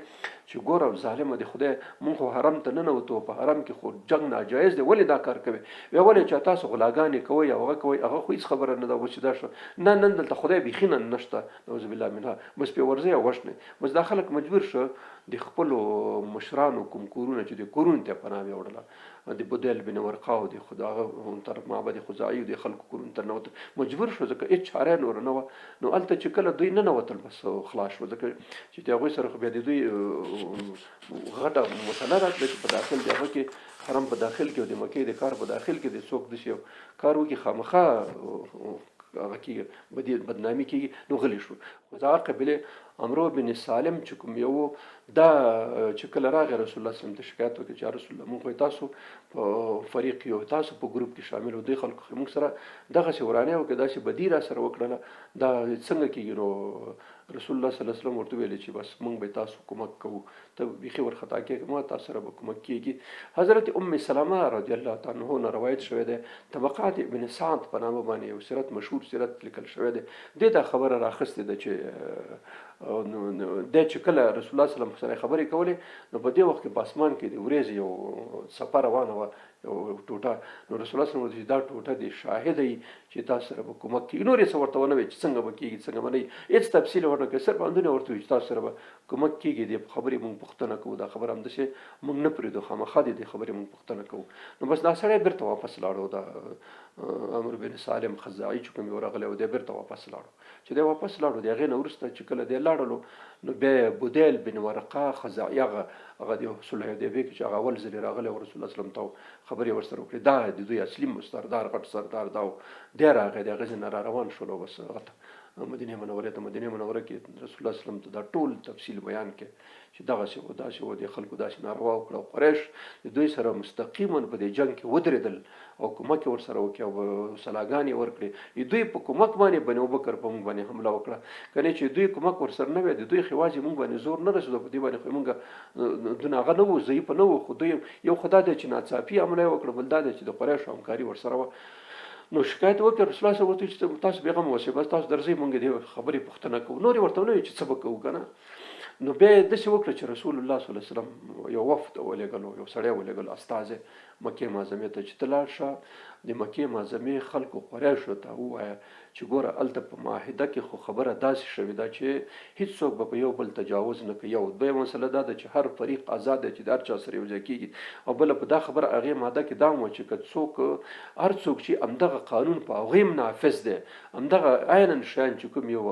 چې ګوره ظالمه د خدای، مونږ خو حرم ته ننوتو، په حرم کې خو جنګ ناجایز دی، ولې دا کار کوي؟ وی ولې چې تاسو غلاګانې کوئ او هغه کوئ، هغه خو هېڅ خبره نه ده، اوس چې دا شو نه نن دلته خدای بیخي نن نشته، نعوذ بالله منها، بس پرې ورځئ او وژنئ. بس دا خلک مجبور شو د خپلو مشرانو کوم کورونه چې د کورونو ته پناه ویوړله، د بدیل بن ورقا او د خدا هغه طرف معبد خزاعي او د خلکو کورونو ته ننوتل، مجبور شو ځکه هېڅ چاره نوره نه وه. نو هلته چې کله دوی ننوتل بس خلاص شو، ځکه چې د هغوی سره خو بیا د دوی غټه مسله راتله چې په داخل د هغه کې حرم په داخل کې او د مکې د کار په داخل کې د څوک داسې یو کار وکړي خامخا هغه کېږي، بدی بدنامي کېږي، نو غلي شو. خزاعه قبیلې عمرو بن سالم چې کوم یو دا چې کله راغی رسول الله صلی الله علیه وسلم ته شکایت وکړ چې رسول الله، موږ خو تاسو په فریق یو، تاسو په ګروپ کې شامل و، دوی خلکو خو موږ سره دغسې ورانه وکړه، داسې بدی را سره وکړله، دا څنګه کېږي؟ نو رسول الله صلی الله علیه وسلم ورته ویل چې بس موږ به تاسو کومک کوو، ته بیخي ورخطا کېږه مه، تاسو سره به کومک کېږي. حضرت ام سلمه رضی الله تعالی عنها نه روایت شوی دی، طبقات ابن سعد په نامه باندې یو سیرت، مشهور سیرت لیکل شوی دی، دې دا خبره راخستې ده چې دی چې کله رسول الله صلی الله علیه وسلم سره خبرې کولې، نو په دې وخت کې په اسمان کې د ورېځې یو څپه روانه وه، یو ټوټه. نو رسول الله صلی الله علیه وسلم دا ټوټه دې شاهد وي چې تاسو سره به کومک کېږي. نور یې څه ورته ونه ویل چې څنګه به کېږي، څنګه به نه وي، هېڅ تفصیل یې ورنه کړ، صرف همدونه ورته وویل چې تاسو سره به کومک کېږي. دې خبرې مونږ پوښتنه کوو، دا خبره همداسې مونږ نه پرېږدو، خامخا دې خبرې مونږ پوښتنه کوو. نو بس دا سړی بېرته واپس لاړو، دا عمرو بن سالم خزاعي چې کوم یو راغلی و، دی بېرته واپس لاړو. چې دی واپس لاړو، د هغې نه وروسته چې کله دی لاړلو، نو بیا یې بدیل بن ورقه خزاعي، هغه د صلح حدیبیې کې چې هغه اول ځلې راغلی و رسول الله صلی الله علیه وسلم ته خبرې ورسره وکړې، دا د دوی اصلي سردار، غټ سردار دا و، دی راغی، د هغې ځای نه را روان شول او بس هغه ته مدینې منورې ته. مدینې منوره کې رسول الله صلی الله علیه وسلم ته دا ټول تفصیل بیان کړ چې دغسې و، داسې و، دې خلکو داسې ناروا وکړه او قریش د دوی سره مستقیما په دې جنګ کې ودرېدل او کومک یې ورسره وکړي او سلاګانې یې ورکړې. دوی په کومک باندې بني ابوبکر په موږ باندې حمله وکړه، کنې چې دوی کومک ورسره نه وی، د دوی خو یوازې موږ باندې زور نه رسېدو، په دې باندې خو موږ دونه هغه نه وو، ضعیف نه وو. خو دوی یو خو دا دی چې ناڅاپي حمله یې وکړه، بل دا دی چې د قریشو همکاري ورسره وه. نو شکایت وکړ، رسول الله صلی الله علیه وسلم چې تاسو بېغمه اوسئ، بس تاسو درځئ، موږ دې خبرې پوښتنه کوو. نور یې ورته ونه ویل چې څه به کوو که نه. نو بیا یې داسې وکړه چې رسول الله صلی الله علیه وسلم یو وفد ولېږلو، یو سړی ولېږلو استازی مکې معظمې ته چې ته لاړ شه د مکې معظمې خلکو قریشو ته ووایه چې ګوره هلته په معاهده کې خو خبره داسې شوې ده چې هیڅوک به په یو بل تجاوز نه کوي. یو دویمه مسله دا ده چې هر فریق ازاد دی چې د هر چا سره یو ځای کېږي، او بله په دا خبره هغې ماده کې دا هم وه چې که څوک هر څوک چې همدغه قانون په هغوی هم نافذ دی، همدغه عینا شیان چې کوم یو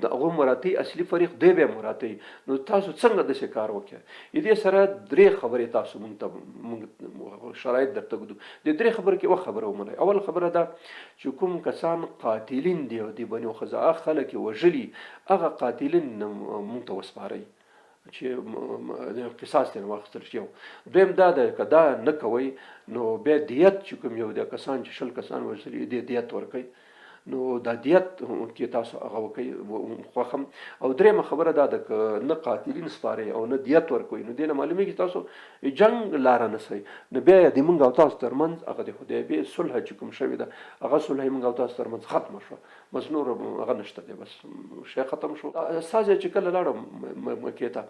د هغو مراتي اصلي فریق دی به مراتي، نو تاسو څنګه داسې کار وکړئ؟ دې سره درې خبرې تاسو مونږ ته مونږ شرایط درته ږدو، د درې خبرو کې یوه خبره ومنئ. اول خبره دا چې کوم کسان قاتلین دي او د بني خزاعه خلک یې وژلي، هغه قاتلین مونږ ته وسپارئ چې قصاص ترې واخیستل شي. یو دویم دا ده که دا نه کوئ نو بیا دیت چې کوم یو د کسان چې 20 کسان وژلي دي دیت ورکوي، نو دا دیت کې تاسو هغه وکئ خوښم. او درېیمه خبره دا ده که نه قاتلین سپارئ او نه دیت ورکوئ، نو دې نه معلومېږي تاسو جنګ لاره نه سئ، نو بیا د موږ او تاسو ترمنځ هغه د حدیبیې صلح چې کوم شوې ده هغه صلح موږ او تاسو ترمنځ ختمه شوه، بس نور هغه نشته دی، بس شی ختم شو. استازی چې کله لاړم مکې ته،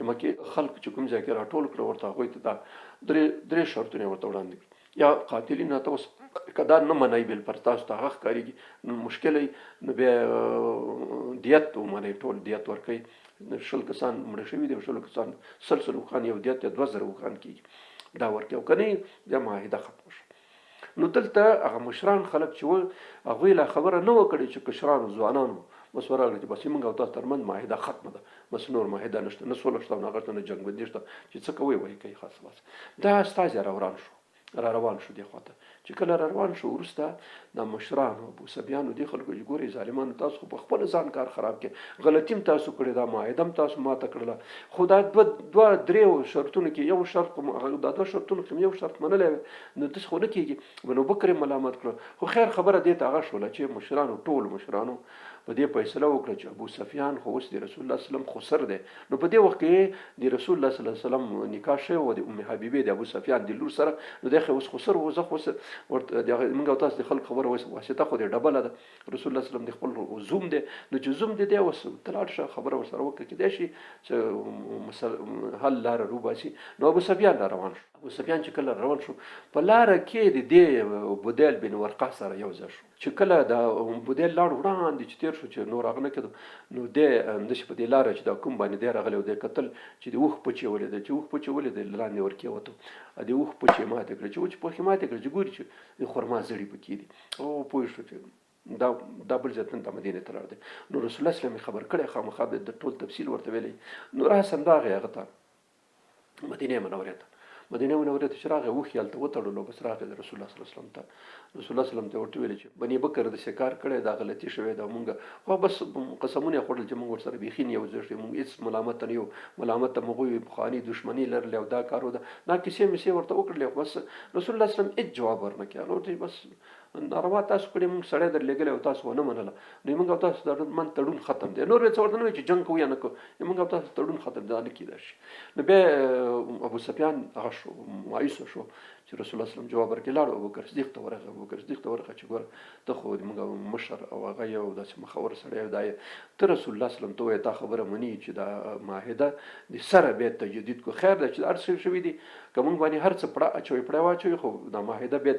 مکې خلک چې کوم ځای کې راټول کړه ورته هغوی ته دا درې شرطونه یې ورته وړاندې کړل. یا قاتلین راته اوس که دا نه منئ بل پر تاسو ته هغه ښکارېږي مشکل وي، نو بیا دیت ومنئ، ټول دیت ورکوي. 20 کسان مړه شوي دي، 20 کسان 100 100 اوښان یو دیت یا 2000 اوښان کېږي، دا ورکوي، او که نه بیا معاهده ختمه شوه. نو دلته هغه مشران خلک چې وو هغوی لا خبره نه وه کړې چې کشرانو ځوانانو بس ورغله چې بس موږ او تاسو ترمنځ معاهده ختمه ده، بس نور معاهده نشته، نه سوله شته نه هغه شته نه جنګ بندي شته، چې څه کوئ وایي کوي خاص. بس دا استازی راوران شو، را روان شو دې خواته. چې کله را روان شو وروسته دا مشرانو ابو سفیانو دې خلکو چې ګورئ ظالمانو تاسو خو په خپل ځان کار خراب کړي، غلطي هم تاسو کړې ده، معاهده هم تاسو ماته کړله، خو دا دوه دوه درېو شرطونو کې یو شرط خو دا دوه شرطونو کې یو شرط منلی وی نو داسې خو نه کېږي. بنو بکر یې ملامت کړو، خو خیر خبره دې ته هغه شوله چې مشرانو ټول مشرانو په دې فیصله وکړه چې ابو سفیان خو اوس د رسول الله صلی الله علیه وسلم خسر دی. نو په دې وخت کې د رسول الله صلی الله علیه وسلم نکاح شوی و د ام حبیبې د ابو سفیان د لور سره، نو دی خو اوس خسر و، زه خو اوس ورته موږ او تاسو د خلکو خبره واسطه خو دې ډبله ده، رسول الله صلی الله علیه وسلم د خپل زوم دی، نو چې زوم دی دی اوس ته لاړ شه خبره ورسره وکړه، کېدای شي چې حل لاره روباسي. نو ابو سفیان را روان شو. ابو سفیان چې کله روان شو په لاره کې د دې بدیل بن ورقه سره یو ځای شو. چې کله دا بدیل لاړ وړاندې چې تېر شو چې نور هغه نه کېدو، نو دی همداسې په دې لاره چې دا کوم باندې دی راغلی و، دی کتل چې د اوښ پچې ولیدل، چې اوښ پچې ولیدل لاندې ورکېوتو، د اوښ پچې ماتې کړې، چې وچې پښې ماتې کړې، چې ګوري چې د خرما زړي پکې دي، او پوه شو چې دا بل ځای ته مدینې ته لاړ دی. نو رسول الله صلی الله علیه وسلم یې خبر کړی، خامخا به د ټول تفصیل ورته ویلی. نو راساً راغی هغه ته مدینې منورې ته. مدینه منورې ته چې راغی، اوښ یې هلته وتړلو، بس راغی د رسول الله صلی الله علیه وسلم ته. رسول الله صلی الله علیه وسلم ته ورته ویل چې بني بکر داسې کار کړی، دا غلطي شوې ده، مونږ خو بس قسمونه یې خوړل چې مونږ ورسره بیخي نه یو ځای شو، مونږ هېڅ ملامت نه یو، ملامت مو هغوی پخواني دښمني لرلې او دا کار و دا کیسې میسې ورته وکړلې. خو بس رسول الله صلی الله علیه وسلم هېڅ جواب ورنه کړ. هغه ورته بس ناروا تاسو کړې، مونږ سړی در لېږلی او تاسو ونه منله، نو مونږ او تاسو د من تړون ختم دی. نور یې څه ورته نه ویل چې جنګ کوو یا نه کوو، مونږ او تاسو تړون ختم دی، دا نه کېدای شي. نو بیا ابو سفیان هغه شو، مایوسه شو چې رسول الله صلی جواب ورکړي. لاړ ابوبکر صدیق ته ورغی، ابوبکر صدیق ته ورغی چې ګوره ته خو موږ مشر او هغه یو داسې مخور سړی دا یې، ته رسول الله صلی الله علیه وسلم ته ووایه تا خبره مني چې دا معاهده د سره بیا تجدید کو، خیر دی چې هر څه شوي دي، که موږ باندې هر څه پړه اچوي پړه واچوي، خو دا معاهده بیا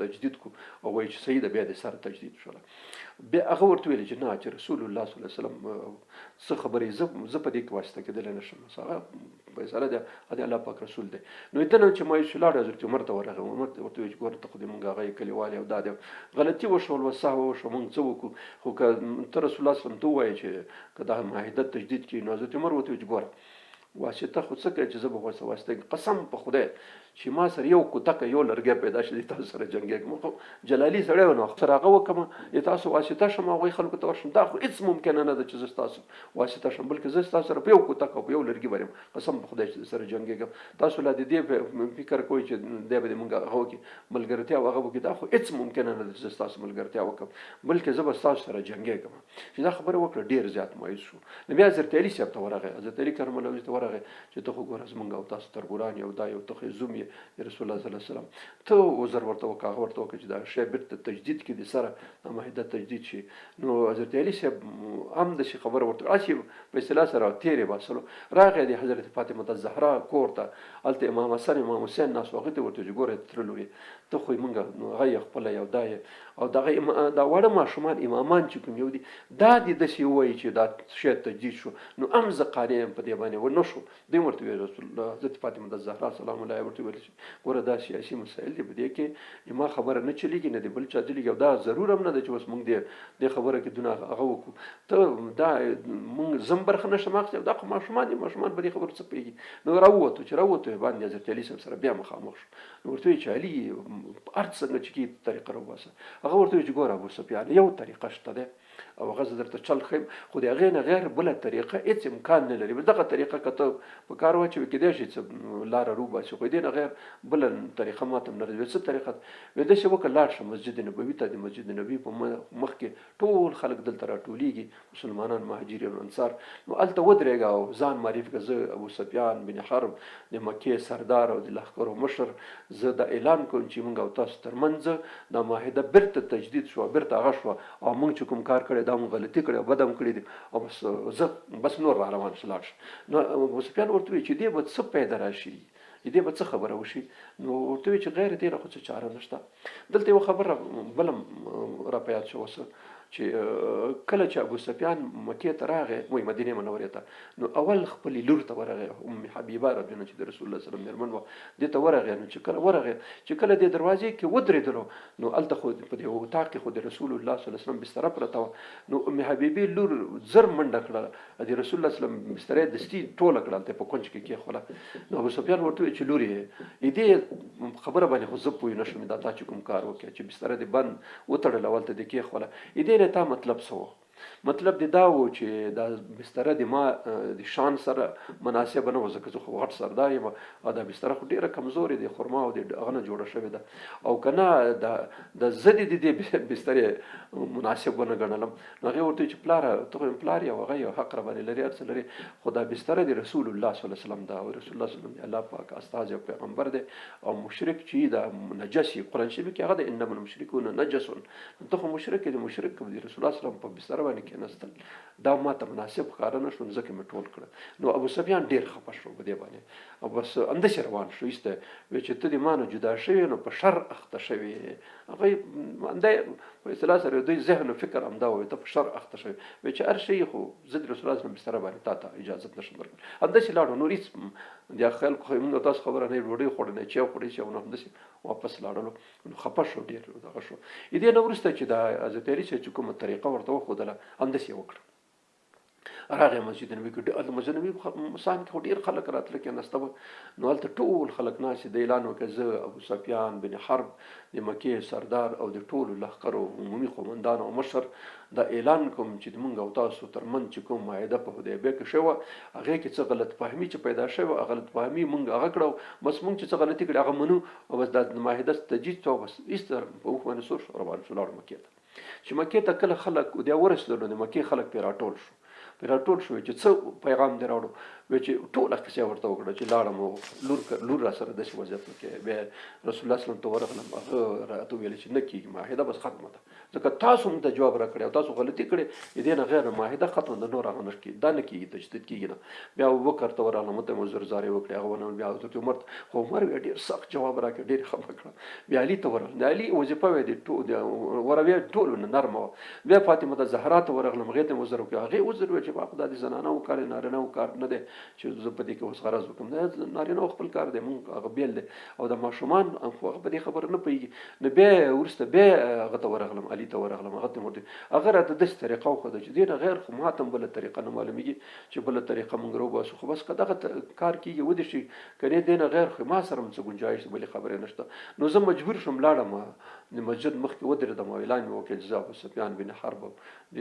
تجدید کو او وایي چې صحیح ده، بیا د سره تجدید شوله. بیا هغه ورته ویل چې نه، چې رسول الله صلی الله علیه وسلم څه خبرې، زه په دې کې واسطه کېدلی نه شم، هغه فیصله ده د الله پاک رسول دی. نو دنه چې مایوس شو لاړ حضرت عمر ته ورغی، عمر ته ورته ویل چې ګوره ته خو دې مونږ هغه یې کلیوال او دا دی غلطي وشول وسهوه وشوه، مونږ څه وکړو، خو که ته رسول الله صلی الله علیه وسلم ته ووایې چې که دا معاهده تجدید کړي. نو حضرت عمر ورته ویل چې ګوره واسطه خو څه کوي چې زه به ورسره واسطه کوم، قسم په خدای چې ما سره یو کوتکه یو لرګی پیدا شي تاسو سره جنګېږم، خو جلالي سړی و نو سره هغه وکړم د تاسو واسطه شم هغوی خلکو ته ورشم، دا خو هېڅ ممکنه نه ده چې زه ستاسو واسطه شم، بلکې زه ستاسو سره په یو کوتک او په یو لرګي باندې قسم په خدای چې سره جنګېږم. تاسو لا د دې فکر کوئ چې دی به دې مونږ هغه وکړي ملګرتیا او هغه وکړي، دا خو هېڅ ممکنه نه ده چې زه ستاسو ملګرتیا وکړم، بلکې زه به ستاسو سره جنګېږم. چې دا خبره وکړه ډېر زیات مایوس شو. نو بیا حضرت علي صاحب ته ورغی، حضرت علي کرم الله وجهه ته ورغی چې ته خو ګوره زمونږ او تاسو تربوران یو دا یو ته خو زوم یې د رسول الله صلی الله علیه وسلم، ته عذر ورته وکړه، هغه ورته وکړه چې دا شی بېرته تجدید کړي د سره دا معاهده تجدید شي. نو حضرت علي صاحب هم داسې خبره ورته هسې په اصطلاح سره تېرې باسلو. راغی د حضرت فاطمه الزهرا کور ته، هلته امام حسن امام حسین ناست وو، هغه ته ورته چې ګوره تره لورې ته خو یې مونږ هغه یې خپله یو دا یې او دغه دا واړه ماشومان امامان چې کوم یو دي دا دې داسې ووایي چې دا شی تجدید شو، نو هم زه قانع یم په دې باندې ونه شو. دوی ورته ویل رسول الله حضرت فاطمه د زهرا سلام الله ورته ویل چې ګوره دا سیاسي مسایل دي، په دې کې ما خبره نه چلیږي نه دې بل چا چلیږي، او دا ضرور هم نه ده چې اوس مونږ دې خبره کې دونه هغه وکړو، ته دا مونږ زم برخه نه شم اخیستی، دا خو ماشومان دي، ماشومان په دې خبرو څه پوهېږي. نو راووتو، چې راووتو باندې حضرت علي صاحب سره بیا مخامخ شو. نو ورته ویل چې علي هر څنګه چې کېږي طریقه راوباسه. هغه ورته ویل چې ګوره ابو سفیان یو طریقه شته دی او هغه زه درته چل ښیم، خو د هغې نه غیر بله طریقه هېڅ امکان نه لري، بس دغه طریقه که ته په کار واچوې کېدای شي څه لاره روباسي، خو دې نه غیر بله طریقه ما ته هم نه راځي. څه طریقه؟ وایي داسې وکړه لاړ شه مسجد نبوي ته، د مسجد نبوي په مخ کې ټول خلک دلته راټولېږي مسلمانان مهاجرین او انصار، نو هلته ودرېږه او ځان معرفي کړه، زه ابو سفیان بن حرب د مکې سردار او د لښکرو مشر، زه دا اعلان کوم چې موږ او تاسو ترمنځ دا معاهده بیرته تجدید شوه، بیرته هغه شوه، او موږ چې کوم کار کړی دا موږ غلطي کړې او بد هم کړي دي، او بس زه بس نور را روان شه لاړ شه. نو ابو سفیان ورته وویل چې دې به څه پیدا راشي، دې به څه خبره وشي؟ نو ورته وویل چې غیر دې نه خو څه چاره نشته. دلته یوه خبره بله را په یاد شوه اوس چې کله چې ابو سفیان مکې ته راغی، وایي مدینې منورې ته، نو اول خپلې لور ته ورغی، ام حبیبه رضی الله چې د رسول الله صلی الله علیه وسلم مېرمن وه، دې ته ورغی. نو چې کله ورغی، چې کله دې دروازې کې ودرېدلو، نو هلته خو په دې اتاق کې خو د رسول الله صلی الله علیه وسلم بستره پرته وه. نو ام حبیبې لور زر منډه کړه، د رسول الله صلی الله علیه وسلم بستره یې دستي ټوله کړه، هلته په کونج کې کېښوله. نو ابو سفیان ورته وویل چې لورې دې خبره باندې خو زه پوه نه شوم، دا تا چې کوم کار وکړ چې بستره دې بند وتړله او هلته دې کېښوله، دې نه تا مطلب څه و؟ مطلب دې دا و چې دا بستره د ما د شان سره مناسبه نه وه، ځکه زه خو غټ سردار یم او دا بستره خو ډېره کمزورې د خرما او د هغه نه جوړه شوې ده، او که نه د زه دې د دې بسترې مناسب ونه ګڼلم. نو هغې ورته وویل چې پلاره ته خو پلار یې او هغه یو حق راباندې لري، هر څه لري، خو دا بستره د رسول الله صلی الله علیه وسلم ده، او رسول الله صلی الله علیه وسلم د الله پاک استازی او پیغمبر دی، او مشرک چې دا نجس یې قرآن شریف کې هغه د انما المشرکون نجس، ته خو مشرک یې، د مشرک د رسول الله صلی الله علیه وسلم په بستر باندې کېناستل دا ما ته مناسب ښکاره نه شو، نو ځکه مې ټول کړه. نو ابو سفیان ډېر خفه شو په دې باندې او بس همداسې روان شو، ایسته وی چې ته د ما نه جدا شوې نو په شر اخته شوې. هغه همدا په اصطلاح سره دوی ذهن او فکر همدا ووایي ته په شر اخته شوې، وی چې هر شی خو زه د رسول الله صلی الله علیه وسلم بستره باندې تا ته اجازه نه شم درکړی. همداسې لاړو، نور هېڅ د خلکو خو موږ تاسو خبره نه ډوډۍ خوړه نه چای خوړې چې نو همداسې واپس لاړلو. نو خفه شو ډېر دغه شو. دې نه وروسته چې د حضرت علي صاحب چې کومه طریقه ورته وښودله همداسې یې وکړه. راغی مسجد نبوي کې، هلته مسجد نبوي صحن کې خو ډېر خلک راتله کېناسته وه. نو هلته ټول خلک ناست دي، اعلان وکړ، زه ابو سفیان بن حرب د مکې سردار او د ټولو لښکرو عمومي قومندان او مشر دا اعلان کوم چې د مونږ او تاسو تر منځ چې کوم معاهده په حدیبیه کې شوې وه، هغې کې څه غلط فهمي چې پیدا شوې وه، غلط فهمي مونږ هغه کړه، بس مونږ چې څه غلطي کړې هغه منو او بس دا معاهده تجدید شوه. بس هېڅ په اوښ باندې سور شو، روان شو، لاړو مکې ته. چې مکې ته کله خلک بیا ورسېدل، نو د مکې خلک پرې راټول شو، پرې راټول شو چې څه پیغام دې راوړو؟ وی چې ټوله قصه ورته وکړه چې لاړم او لور را سره داسې وضعیت وکړي. بیا رسول الله صلی الله علیه وسلم ته ورغلم، هغه راته وویل چې نه کېږي، معاهده بس ختمه ده، ځکه تاسو موږ ته جواب راکړی او تاسو غلطي کړې، د دې نه غیر معاهده ختمه ده، نور هغه نه کېږي، دا نه کېږي، تجدید کېږي نه. بیا ابوبکر ته ورغلم، ورته مې عذر زارۍ وکړې، هغه ونه. بیا حضرت عمر ته، خو عمر بیا ډېر سخت جواب راکړ، ډېر خفه کړم. بیا علي ته ورغلم، د علي وظیفه وې د ټول وروې ټولو نه نرمه وه. بیا فاطمه ته زهرا ته ورغلم، هغې ته مې عذر وکړ، هغې عذر وویل چې ما خو دا د زنانو کار دی، نارینه کار نه دی چې زه په دې کې اوس غرض وکړم، دا نارینه خپل کار دی، مونږ هغه بېل دی او د ماشومان خو هغه په دې خبره نه پوهېږي. نو بیا وروسته بیا هغه ته ورغلم، علي ته ورغلم، هغه ته مې ورته، هغه راته داسې طریقه وښوده چې دې نه غیر خو ماته هم بله طریقه نه معلومېږي چې بله طریقه مونږ راوباسو، خو بس که دغه کار کېږي ودې شي، که نه دې نه غیر خو ما سره هم څه ګنجایش بلې خبرې نشته. نو زه مجبور شوم، لاړم د مسجد مخکې ودرېدم او اعلان مې وکړ چې زه ابو سفیان بن حرب د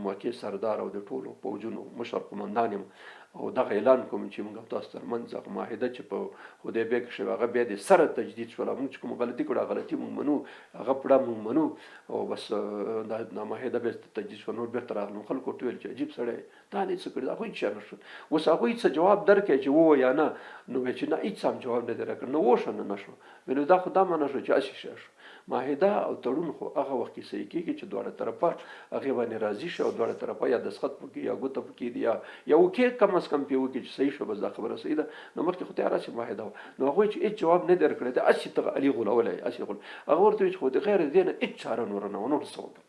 مکې سردار او د ټولو پوځونو مشر قومندان یم او دغه اعلان کوم چې موږ او تاسو ترمنځ هغه معاهده چې په حدیبیه کې شوې هغه بیا د سره تجدید شوله، موږ چې کومه غلطي کړې غلطي موږ منو، هغه پړه موږ منو او بس دا معاهده بیا تجدید شوه. نور بېرته راغلم، خلکو ورته وویل چې عجیب سړی دا دې څه کړي، هغوی څه نه شو، اوس هغوی څه جواب درکړي چې ووایه یا نه؟ نو وایي چې نه، هېڅ هم جواب نه دی راکړی، نو وشه نه نه شو. نو دا خو دا معنا شو چې هسې شی شو. معاهده او تړون خو هغه وخت کې صحیح کېږي چې دواړه طرفه هغې باندې راضي شي او دواړه طرفه یا دستخط پکې یا ګوته پکې دي یا وکې کم از کم پرې وکړي چې صحیح شو، بس دا خبره صحیح ده. نو مخکې خو تیاره هسې معاهده وه، نو هغوی چې هېڅ جواب نه دی درکړی، دا هسې ته علي غولولی، هسې غول. هغه ورته وویل چې خو د غیر دې نه هېڅ چاره نوره نه وه، نور څه وکړم.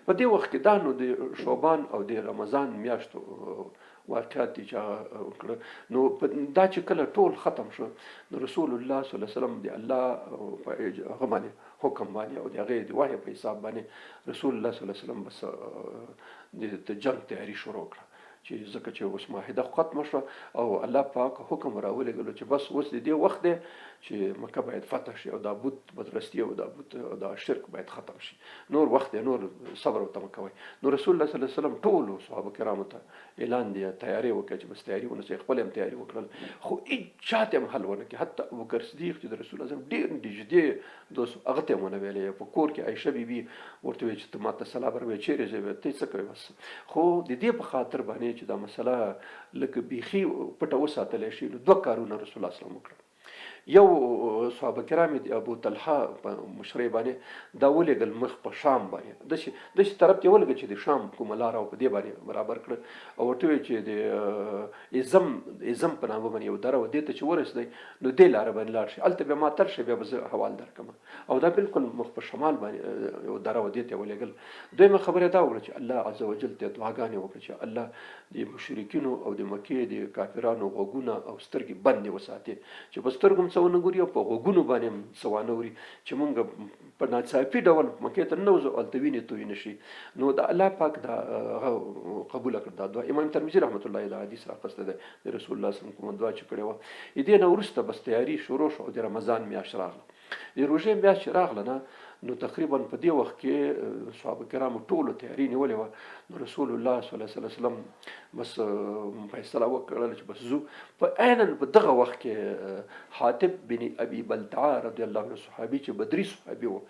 په دې وخت کې دا نو د شعبان او د رمضان میاشتو واقعات دي چې هغه وکړه. نو دا چې کله ټول ختم شو، نو رسول الله صلی الله علیه وسلم د الله په هغه باندې حکم باندې او د هغې د وحی په حساب باندې رسول الله صلی الله علیه وسلم بس د جنګ تیاری شروع کړه، چې ځکه چې اوس معاهده ختمه شوه او الله پاک حکم راولېږلو چې بس اوس د دې وخت دی چې مکه باید فتح شي او دا بت پرستي او دا بت دا شرک باید ختم شي، نور وخت دی، نور صبر ورته مه کوئ. نو رسول الله صلی الله علیه وسلم ټولو صحابه کرامو ته اعلان دی، تیاری وکړه چې بس تیاری ونیسئ، خپل هم تیاری وکړل، خو هېچا ته هم حل ونه کړي. حتی ابوبکر صدیق چې د رسول الله ډېر نږدې دوست هغه ته یې ونه ویلې. په کور کې عایشه بي بي ورته وویل چې ته ماته سلا بروې، چیرې ځې، ته څه کوې؟ بس خو د دې په خاطر باندې چې دا مسله لکه بیخي پټه وساتلی شي، نو دوه کارونه رسول الله صلی الله علیه وسلم وکړل. یو صحابه کرام د ابو طلحه په مشرۍ باندې دا ولېږل مخ په شام باندې، داسې طرف ته یې ولېږل چې د شام کومه لاره او په دې باندې برابر کړل او ورته وویل چې د ازم په نامه باندې یو دره وه، دې ته چې ورسېدی نو دې لاره باندې لاړ شي، هلته بیا معطل شي، بیا به زه حوال درکړم. او دا بالکل مخ په شمال باندې یو دره وه، دې ته یې ولېږل. دویمه خبره دا وکړه چې الله عز وجل ته دعاګانې وکړه چې الله د مشرکینو او د مکې د کافرانو غوږونه او سترګې بندې وساتي چې په سترګو هم څه ونه ګوري او په غوږونو باندې هم څه وانه وري، چې مونږ په ناڅاپي ډول مکې ته ننوځو هلته وینې توی نه شي. نو د الله پاک دا هغه قبوله کړه دا دعا. امام ترمذي رحمت الله دا حدیث راخستی دی د رسول الله صلی الله علیه وسلم کومه دعا چې کړې وه. دې نه وروسته بس تیاری شروع شو او د رمضان میاشت راغله. د روژې میاشت چې راغله نه، نو تقریبا په دې وخت کې صحابه کرامو ټولو تیاری نیولې وه. نو رسول الله صلی الله علیه وسلم بس فیصله وکړه چې بس ځو. په عینا په دغه وخت کې حاتب بن ابي بلتعه رضی الله عنه صحابي چې بدري صحابي و،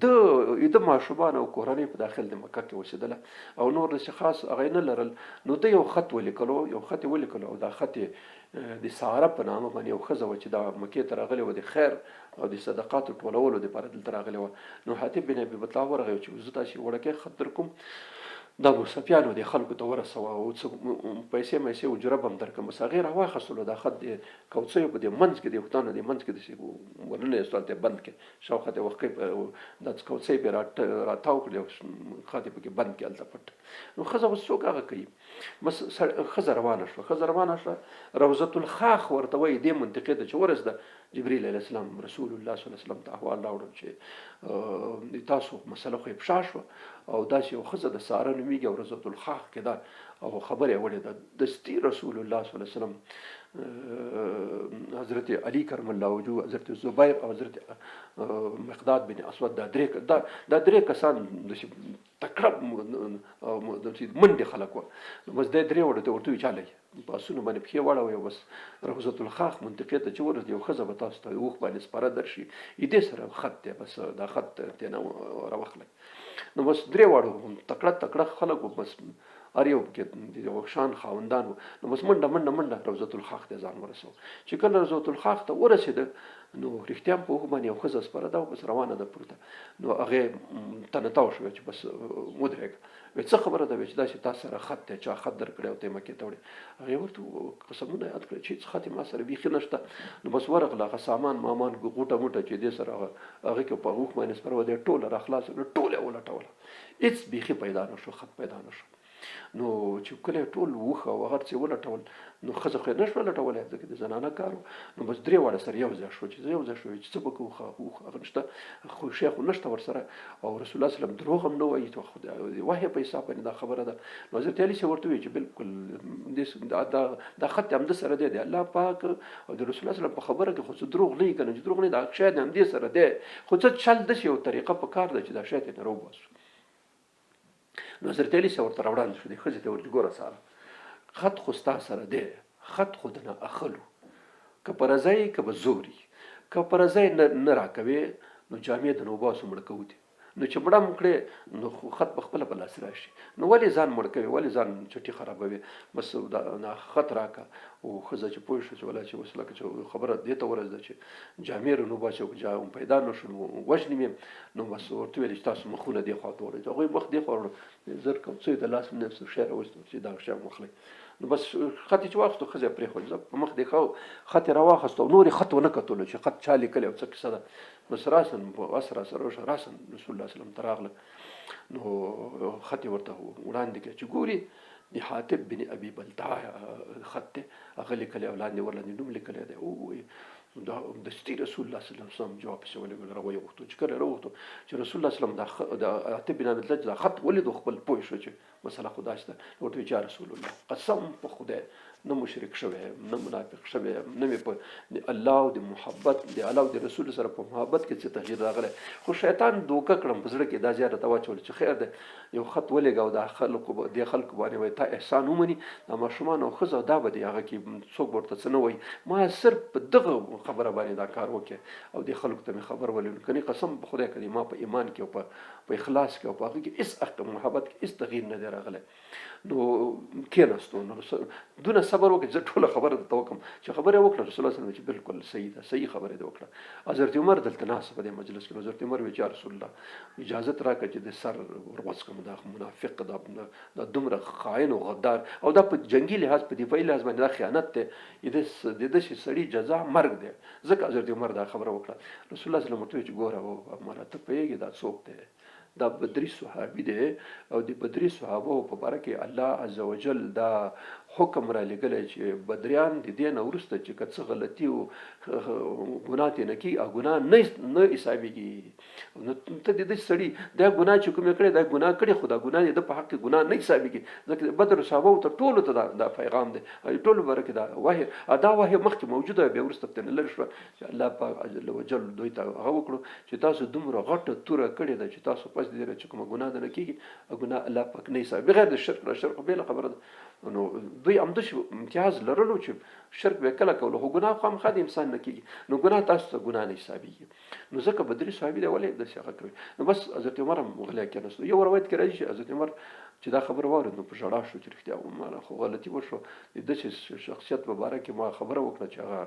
د ماشومان او کورنۍ په داخل د مکه کې اوسېدله او نور داسې خاص هغه یې نه لرل. نو ده یو خط ولیکلو، یو خط یې ولیکلو او دا خط یې د ساره په نامه باندې یو ښځه وه چې دا مکې ته راغلې وه د خیر او د صدقاتو ټولولو دپاره دلته راغلې وه. نو حاتب بن ابي بلتعه ورغی چې زه تاسې وړکی خط در کوم، دا ابو سفیان دې خلکو ته ورسوه او څه پیسې میسې اجره به هم درکړم. بس هغې راواخیستلو دا خط د کوڅیو په دې منځ کې، د اوښتانو دې منځ کې داسې ورننه ایستو، هلته یې بند کړ، شاوخوا ته یې وښکۍ دا کوڅۍ پرې راتاو کړلې او خط یې پکې بند کړ هلته پټ. نو ښځه اوس څوک هغه کوي؟ بس ښځه روانه شوه، ښځه روانه شوه، روضة الخاخ ورته وایي، دې منطقې ته چې ورسېده، جبرئیل علیه السلام رسول الله صلی الله علیه وسلم ته احوال راوړل چې تاسو مسله خو یې پښا شوه او داسې یو ښځه د ساره نومېږي او روضة الخاخ کې ده او خبره یې وړې ده. دستي رسول الله صلی الله علیه وسلم حضرت علی کرم الله وجهه، حضرت زبیر او حضرت مقداد بن اسود، دا درې کسان داسې تکړه داسې منډې خلک وه. نو بس دی درې واړو ته ورته وویل چې هلئ په اسونو باندې پښې واړوئ او بس روضة الخاخ منطقې ته چې ورسېد، یو ښځه به تاسو ته اوښ باندې سپره درشي، دې سره خط دی، بس دا خط ترې نه راواخلئ. نو بس درې واړو تکړه تکړه خلک وو، بس هر یو پکې د یو شان خاوندان وو. نو بس منډه منډه منډه روضة الخاخ ته ځان ورسو. چې کله روضة الخاخ ته ورسېده، نو رښتیا هم په اوښ باندې یو ښځه سپره ده او بس روانه ده پورته. نو هغې تنه تاو شوه چې بس ودرېږه. وی څه خبره ده؟ وی چې داسې تا سره خط دی، چا خط درکړی او ته یې مکې ته وړې. هغې ورته قسمونه یاد کړل چې هېڅ خط یې ما سره بیخي نشته. نو بس ورغله، هغه سامان مامان غوټه موټه چې دې سره هغه کې په اوښ باندې سپره وه، دی ټوله راخلاصه کړه، ټوله یې ولټوله، هېڅ بیخي پیدا نه شو، خط پیدا نه شو. نو چې کله یې ټول اوښ او هغه څه ولټول، نو ښځه خو یې نه شوه لټولی ځکه د زنانه کار و. نو بس درې واړه سره یو ځای شو، چې یو ځای شو چې څه به کوو، اوښ هغه نشته، خو شی خو نشته ورسره، او رسول الله صلی الله علیه وسلم دروغ هم نه وایي، خو د وحې په حساب باندې دا خبره ده. نو حضرت علي صاحب ورته وویل چې بالکل دا خط همده سره دی، د الله پاک او د رسول الله صلی الله علیه وسلم په خبره کې خو څه دروغ نه وي که نه، چې دروغ نه وي دا شی د همدې سره دی، خو څه چل داسې یو طریقه په کار ده چې دا شی ترې نه راوباسو. نو حضرت علي صاحب ورته راوړاندې شو، دې ښځې ته ورته ګوره ساره، خط خو ستا سره دی، خط خو درنه اخلو، که په رضا یې که به زور یې، که په رضا یې نه راکوې نو جامې درنه وباسو مړه کوو دې، نو چې مړه مو کړې نو خط په خپله په لاس راشي، نو ولې ځان مړ کوې، ولې ځان چټي خرابوې، بس دا خط راکه. او ښځه چې پوه شوه چې ولا چې اوس لکه چې خبره دې ته ورسېده چې جامې رانه وباسي او که پیدا نه شو نو وژني مې، نو بس ورته ویل چې تاسو مخونه دې خوا ته وړئ. هغوی مخ دې خوا وړو، زر کوم څه یې د لاس نه څه شی راویست چې دا شی هم واخلئ. نو بس خط یې چې واخیستو، ښځه یې پرېښوده، زه په مخ دې ښه خط یې راواخیست او نور یې خط ونه کتلو چې خط چا لیکلی او څه کیسه ده. بس راساً په اس راسره وشوه، راساً رسول الله صلی الله علیه وسلم ته راغله، نو خط یې ورته وړاندې کړ چې ګوري د حاطب بن ابي بلتعه خط دی، هغه لیکلی او لاندې ورلاندې نوم لیکلی دی. او دا دستي رسول الله صلی الله علیه وسلم جواب پسې ولېږلو، راویې غوښتو. چې کله راوغوښتو چې رسول الله صلی الله علیه وسلم د حاطب بن ابي بلتعه دا خط ولید، خپل پوه شو چې مسله خو داسې ده. نو ورته ویل چې یا رسول الله، قسم په خدای نه مشرک شوی یم، نه منافق شوی یم، نه مې په د الله او د محبت د الله او د رسول سره په محبت کې څه تغییر راغلی، خو شیطان دوکه کړم په زړه کې دا زیاته ته واچول چې خیر دی یو خط ولېږه او دا خلکو دې خلکو باندې وایي تا احسان ومني، دا ماشومان او ښځه دا به دې هغه کې څوک به ورته څه نه وایي، ما صرف په دغه خبره باندې دا کار وکړ او دې خلکو ته مې خبر ولېږلو، کني قسم په خدای که ما په ایمان کې او په اخلاص کې او په هغه کې هېڅ محبت کې هېڅ تغییر نه دی راغلی. نو کېناستو، نو دونه صبر وکړ چې زه ټوله خبره درته وکړم. چې خبره یې وکړه، رسول الله صلی الله علیه وسلم چې بالکل صحیح ده، صحیح خبره دې وکړه. حضرت عمر دلته ناست په دې مجلس کې، حضرت عمر ویل چې یا رسول الله اجازت راکړه چې د سر ورغوڅ کړم، دا منافق دا دومره خاین او غدار، او دا په جنګي لحاظ په دفاعي لحاظ باندې دا خیانت دی، د داسې سړي جزا مرګ دی. ځکه حضرت عمر دا خبره وکړه. رسول الله صلی الله علیه وسلم ورته وویل چې ګوره عمره، ته پوهېږې دا څوک دی؟ دا بدري صحابي دی او د بدري صحابو په باره کې الله عزوجل دا حکم را لېږلی چې بدریان د دې نه وروسته چې که څه غلطي او ګناه ترې نه کېږي، هغه ګناه نه حسابېږي. نو ته د داسې سړي دا ګناه چې کوم یې کړې، دا ګناه کړې، خو دا ګناه د ده په حق کې ګناه نه حسابېږي، ځکه د بدر صحابو ته ټولو ته دا پیغام دی، ټولو باره کې دا وحی، دا وحی مخکې موجوده بیا وروسته ترې نه لرې شوه چې الله پاک عز وجل دوی ته هغه وکړو چې تاسو دومره غټه توره کړې ده چې تاسو پس دې نه چې کومه ګناه درنه کېږي ګناه الله پاک نه حساب، بغیر د شرک نه، شرک خو بېله خبره ده. نو دوی همداسې امتیاز لرلو چې شرک به یې کله کولو، خو ګناه خامخا د انسان نه کېږي، نو ګناه تاسو ته ګناه نه حسابېږي. نو ځکه بدري صحابي دی ولې داسې هغه کوي. نو بس حضرت عمر هم غلی کېناستو. یو روایت کې راځي چې حضرت عمر چې دا خبره واورېد نو په ژړا شو چې رښتیا ومنه خو غلطي وشوه، د داسې شخصیت په باره کې ما خبره وکړه چې هغه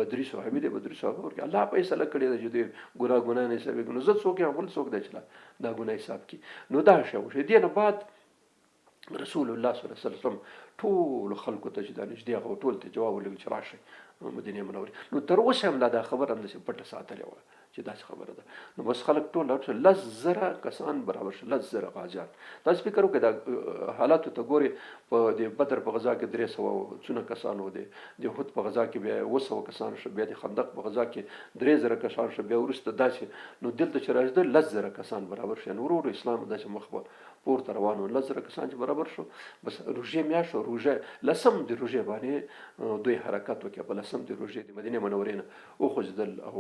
بدري صحابي دی، بدري صحابي ورکړي الله فیصله کړې ده چې دوی ګناه ګناه نه حسابېږي، نو زه څوک یم بل څوک دی چې دا ګناه حساب کړي. نو دا شی وشو. دې نه بعد رسول الله صلی الله علیه وسلم ټول خلکو ته چې دا نږدې هغه ټول ته جواب ولېږل چې راشئ مدینې منورې. نو تر اوسه هم لا دا خبره همداسې پټه ساتلې وه چې داسې خبره ده. نو بس خلک ټول لاړ شول، 10,000 کسان برابر شول، 10,000 غازیان. تاسو فکر وکړئ دا حالاتو ته ګورئ، په د بدر په غزا کې 300 څونه کسان وو، د احد په غزا کې بیا 700 کسان شو، بیا د خندق په غزا کې 3,000 کسان شو، بیا وروسته داسې نو دلته چې راشي 10,000 کسان برابر شو. یعنې ورو ورو اسلام داسې مخ په پورته روان و، 10,000 کسان چې برابر شو، بس روژې میاشت شو، روژه لسم د روژې باندې دوی حرکت وکړ. په لسم د روژې د مدینې منورې نه وخوځېدل او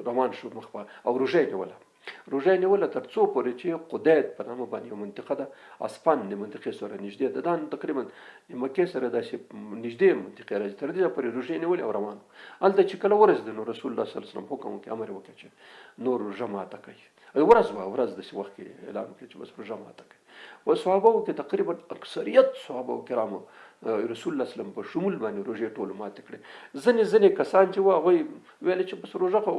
روان شو مخ په، او روژه یې نیوله. روژه یې نیوله تر څو پورې چې قدید په نامه باندې یو منطقه ده، اسپان د منطقې سره نږدې ده، دا تقریبا د مکې سره داسې نږدې منطقې راځي، تر دې پورې روژې نیولې او روان. هلته چې کله ورسېده نو رسول الله صلی الله علیه وسلم حکم وکړ، امر یې وکړ چې نور روژه ماته کوي. ورځ وه، ورځ داسې وخت کې اعلان وکړ چې بس روژه ماته کوي. په صحابو کې تقریبا اکثریت صحابو کرامو رسول الله صلی الله علیه وسلم په شمول باندې روژې ټولو ماتې کړې. ځینې ځینې کسان چې وو هغوی ویل چې بس روژه خو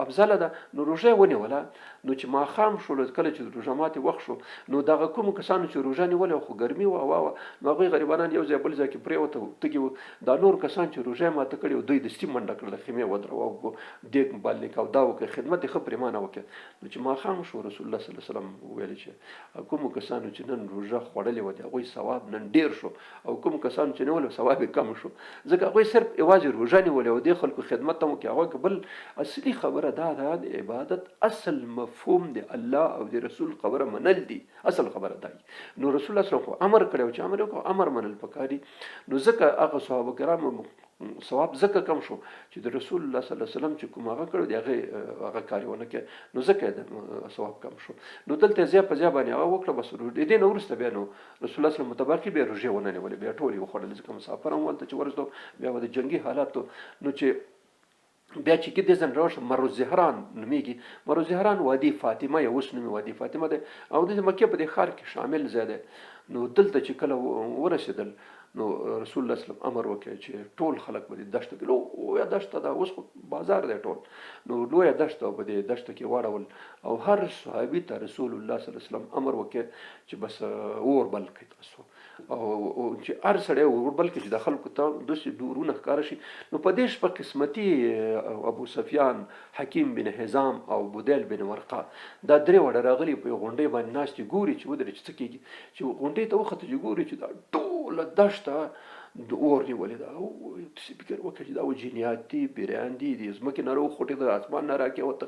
افضله ده، نو روژه یې ونیوله. نو چې ماښام شو، کله چې روژه ماتې وخت شو، نو دغه کومو کسانو چې روژه نیولې وه خو ګرمي وه، هوا وه، نو هغوی غریبانان یو ځای بل ځای کې پرېوته تږي وو. دا نور کسان چې روژه یې ماته کړې وه دوی دستي منډه کړله، خیمې ودروه او دیګ باندې او دا وکړه، خدمت یې ښه پرېمانه وکړ. نو چې ماښام شو رسول الله صلی الله علیه وسلم وویل چې کومو کسانو چې نن روژه خوړلې وه د هغوی ثواب نن ډېر شو، او کوم کسانو چې نیولې وه ثواب یې کم شو، ځکه هغوی صرف یوازې روژه نیولې وه، دې خلکو خدمت هم وکړي. هغوی که بل اصلي خبره دا ده، د عبادت اصل مفهوم د الله او د رسول خبره منل دي، اصل خبره دا دي. نو رسول الله صلی الله علیه وسلم خو امر کړی و، چې امر یې وکړ امر منل پکار دي. نو ځکه هغه صحابه کرامو ثواب ځکه کم شو چې د رسول الله صلی الله علیه وسلم چې کوم هغه کړو د هغې هغه کار یې ونه کړ، نو ځکه یې د ثواب کم شو. نو دلته یې ځای په ځای باندې هغه وکړه. بس د دې نه وروسته بیا نو رسول الله صلی الله علیه وسلم متباقي بیا روژې ونه نیولې، بیا ټول یې وخوړلې، ځکه مسافر هم هلته چې ورسېدو بیا به د جنګي حالاتو. نو چې بیا چې کې دې ځای راوشه مرو زهران نومېږي، مرو زهران وادي فاطمه یې اوس نومې وادي فاطمه دی، او د مکې په دې ښار کې شامل ځای دی. نو دلته چې کله ورسېدل نو رسول الله صلی الله علیه وسلم امر وکړ چې ټول خلک په دې دښته کې، لویه دښته ده اوس خو بازار دی ټول، نو لویه دښته په دې دښته کې واړول، او هر صحابي ته رسول الله صلی الله علیه وسلم امر وکړ چې بس اور بل کړئ تاسو، او چې هر سړی اور بل کړي چې د خلکو ته داسې ډورونه ښکاره شي. نو په دې شپه قسمتي ابو سفیان، حکیم بن حزام او بدیل بن ورقه دا درې واړه راغلي، په یو غونډۍ باندې ناست دي، ګوري چې ودرې چې څه کېږي. چې غونډۍ ته وخته چې ګوري چې دا ټوله دښته د اور نیولې ده، او داسې فکر وکړه چې دا و جنیات دي، پیریان دي، د ځمکې نه راوخوټېده، د اسمان نه راکېوته،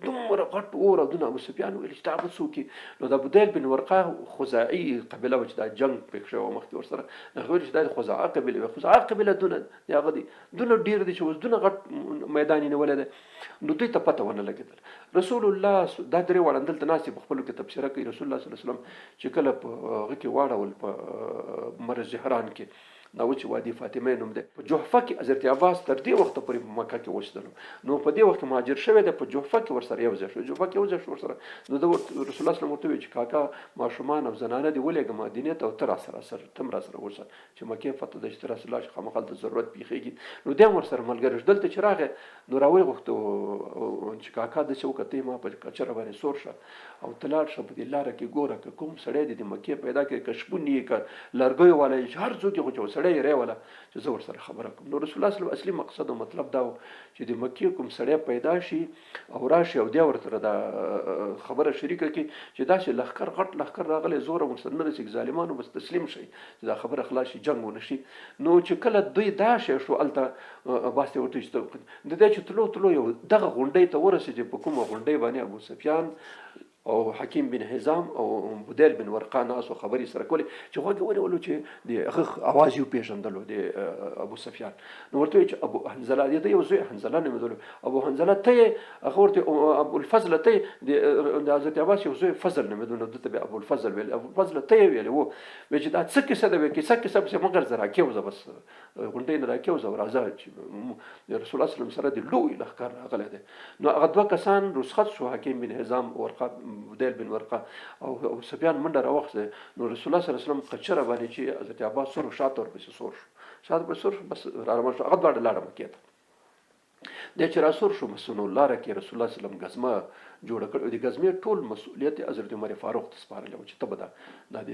دومره غټ اور. او دونه ابو سفیان ویل چې دا به څوک وي. نو د بدیل بن ورقه خزاعي قبیله وه چې دا جنګ پېښ شوی وه مخکې ورسره، هغه ویل چې دا د خزاعه قبیله وه، خزاعه قبیله دونه د هغه دي، دونه ډېر دي چې اوس دونه غټ میدان یې نیولی دی. نو دوی ته پته ونه لګېدل. رسول الله دا درې واړه دلته ناست دي په خپلو کې تبصره کوي. رسول الله صلی الله علیه وسلم چې کله په هغه کې واړول په مرز زهران کې، دا و چې وادي فاطمه نوم دی، په جحفه کې حضرت عباس تر دې وخته پورې په مکه کې اوسېدلو. نو په دې وخت کې مهاجر شوی دی، په جحفه کې ورسره یو ځای شو، جحفه کې یو ځای شو ورسره. نو د رسول الله صلی الله علیه وسلم ورته وویل چې کاکا ماشومان او زنانه دې ولېږه مدینې ته، او ته راسره سره ته هم راسره اوسه چې مکې فتح ده، چې ته راسره لاړ شې خامخا هلته ضرورت پېښېږي. نو دی هم ورسره ملګری شو. دلته چې راغی نو راویې غوښتو چې کاکا داسې وکړه، ته ما په کچره باندې سور شه او ته لاړ شه په دې لاره کې ګوره که کوم سړی دې د مکې پیدا کړي، که شپون یې که لرګیو والا یې، چې هر څوک یې خو چې سړی یې راوله چې زه ورسره خبره کوم. نو رسول الله صلی الله علیه وسلم اصلي مقصد او مطلب دا و چې د مکې کوم سړی پیدا شي او راشي او دی ورسره دا خبره شریکه کړي چې داسې لښکر غټ لښکر راغلی، زور هم ورسره نه رسېږي، ظالمانو بس تسلیم شئ چې دا خبره خلاص شي، جنګ ونه شي. نو چې کله دوی دا شی شو هلته عباس ته ورته چې د دې چې تلو تلو یو دغه غونډۍ ته ورسېد چې په کومه غونډۍ باندې ابو سفیان او حکیم بن حزام او بدیل بن ورقه ناس او خبرې سره کولې، چې غوږ یې ونیولو چې د هغه اواز یې وپېژندلو د ابو سفیان. نو ورته ویې چې ابو حنظله، د ده یو زوی حنظله نومېدلو، ابو حنظله ته یې، هغه ورته ابو الفضل ته یې، د حضرت عباس یو زوی فضل نومېدلو، نو ده ته بیا ابو الفضل ویل، ابو الفضل ته یې ویلې وو، ویې چې دا څه کیسه ده، ویې کیسه کیسه پسې مه ګرځه، راکېوځه بس غونډۍ نه راکېوځه او راځه چې د رسول الله صلی الله علیه وسلم سره د لوی لښکر راغلی دی. نو هغه دوه کسان رخصت شو، حکیم بن حزام ورقه بدیل بن ورقه او ابو سفیان منډه راوخسته. نو رسول الله صلی الله علیه وسلم قچره باندې چې حضرت عباس سور شاته ورپسې سور شو، شاته ورپسې سور شو، بس را روان شو. هغه دواړه لاړه مکې ته. دی چې راسور شو بس نو لاره کې رسول الله صلی الله علیه وسلم ګزمه جوړه کړې او د ګزمې ټول مسؤلیت یې حضرت عمر فاروق ته سپارلی و چې ته به دا د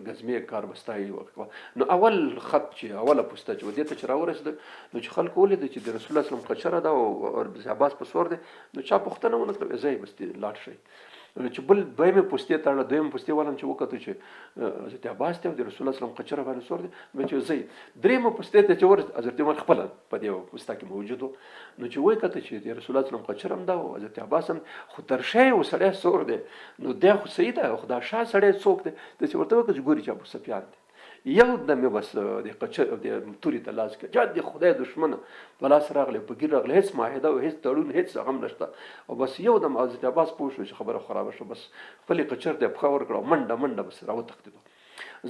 ګزمې کار به ستا یې وکړه. نو اول خط چې اوله پوسته چې دې ته چې راورسېده، نو چې خلکو ولیده چې د رسول الله صلی الله علیه وسلم قچره ده او عباس په سور دی، نو چا پوښتنه ونه کړه، ځای بس دې لاړ شئ. نو چې بل دویمې پوستې ته اړه، دویمې پوستې والا چې وکتو چې حضرت عباس دی او د رسول الله صلی الله علیه وسلم قچره باندې سور دی، نو چې ځئ درېیمه پوستې ته چې ورسېد، حضرت عمر خپله په دې پوسته کې موجود و. نو چې ویې کتل چې د رسول الله صلی الله علیه وسلم قچره هم ده او حضرت عباس هم، خو تر شا یې یو سړی سور دی، نو دی خو صحیح ده، خو دا شا سړی څوک دی؟ داسې ورته وکړه چې ګوري چې ابو سفیان دی. یو دم یې بس د قچر د توري ته لاس کړ، جان د خدای دښمنه، په لاس راغلی، په ګیر راغلی، هېڅ معاهده او هېڅ تړون هېڅ هغه هم نشته. او بس یو دم حضرت عباس پوه شو چې خبره خرابه شوه، بس خپلې قچر ته یې پښه ورکړه او منډه منډه بس راوتښتېدو.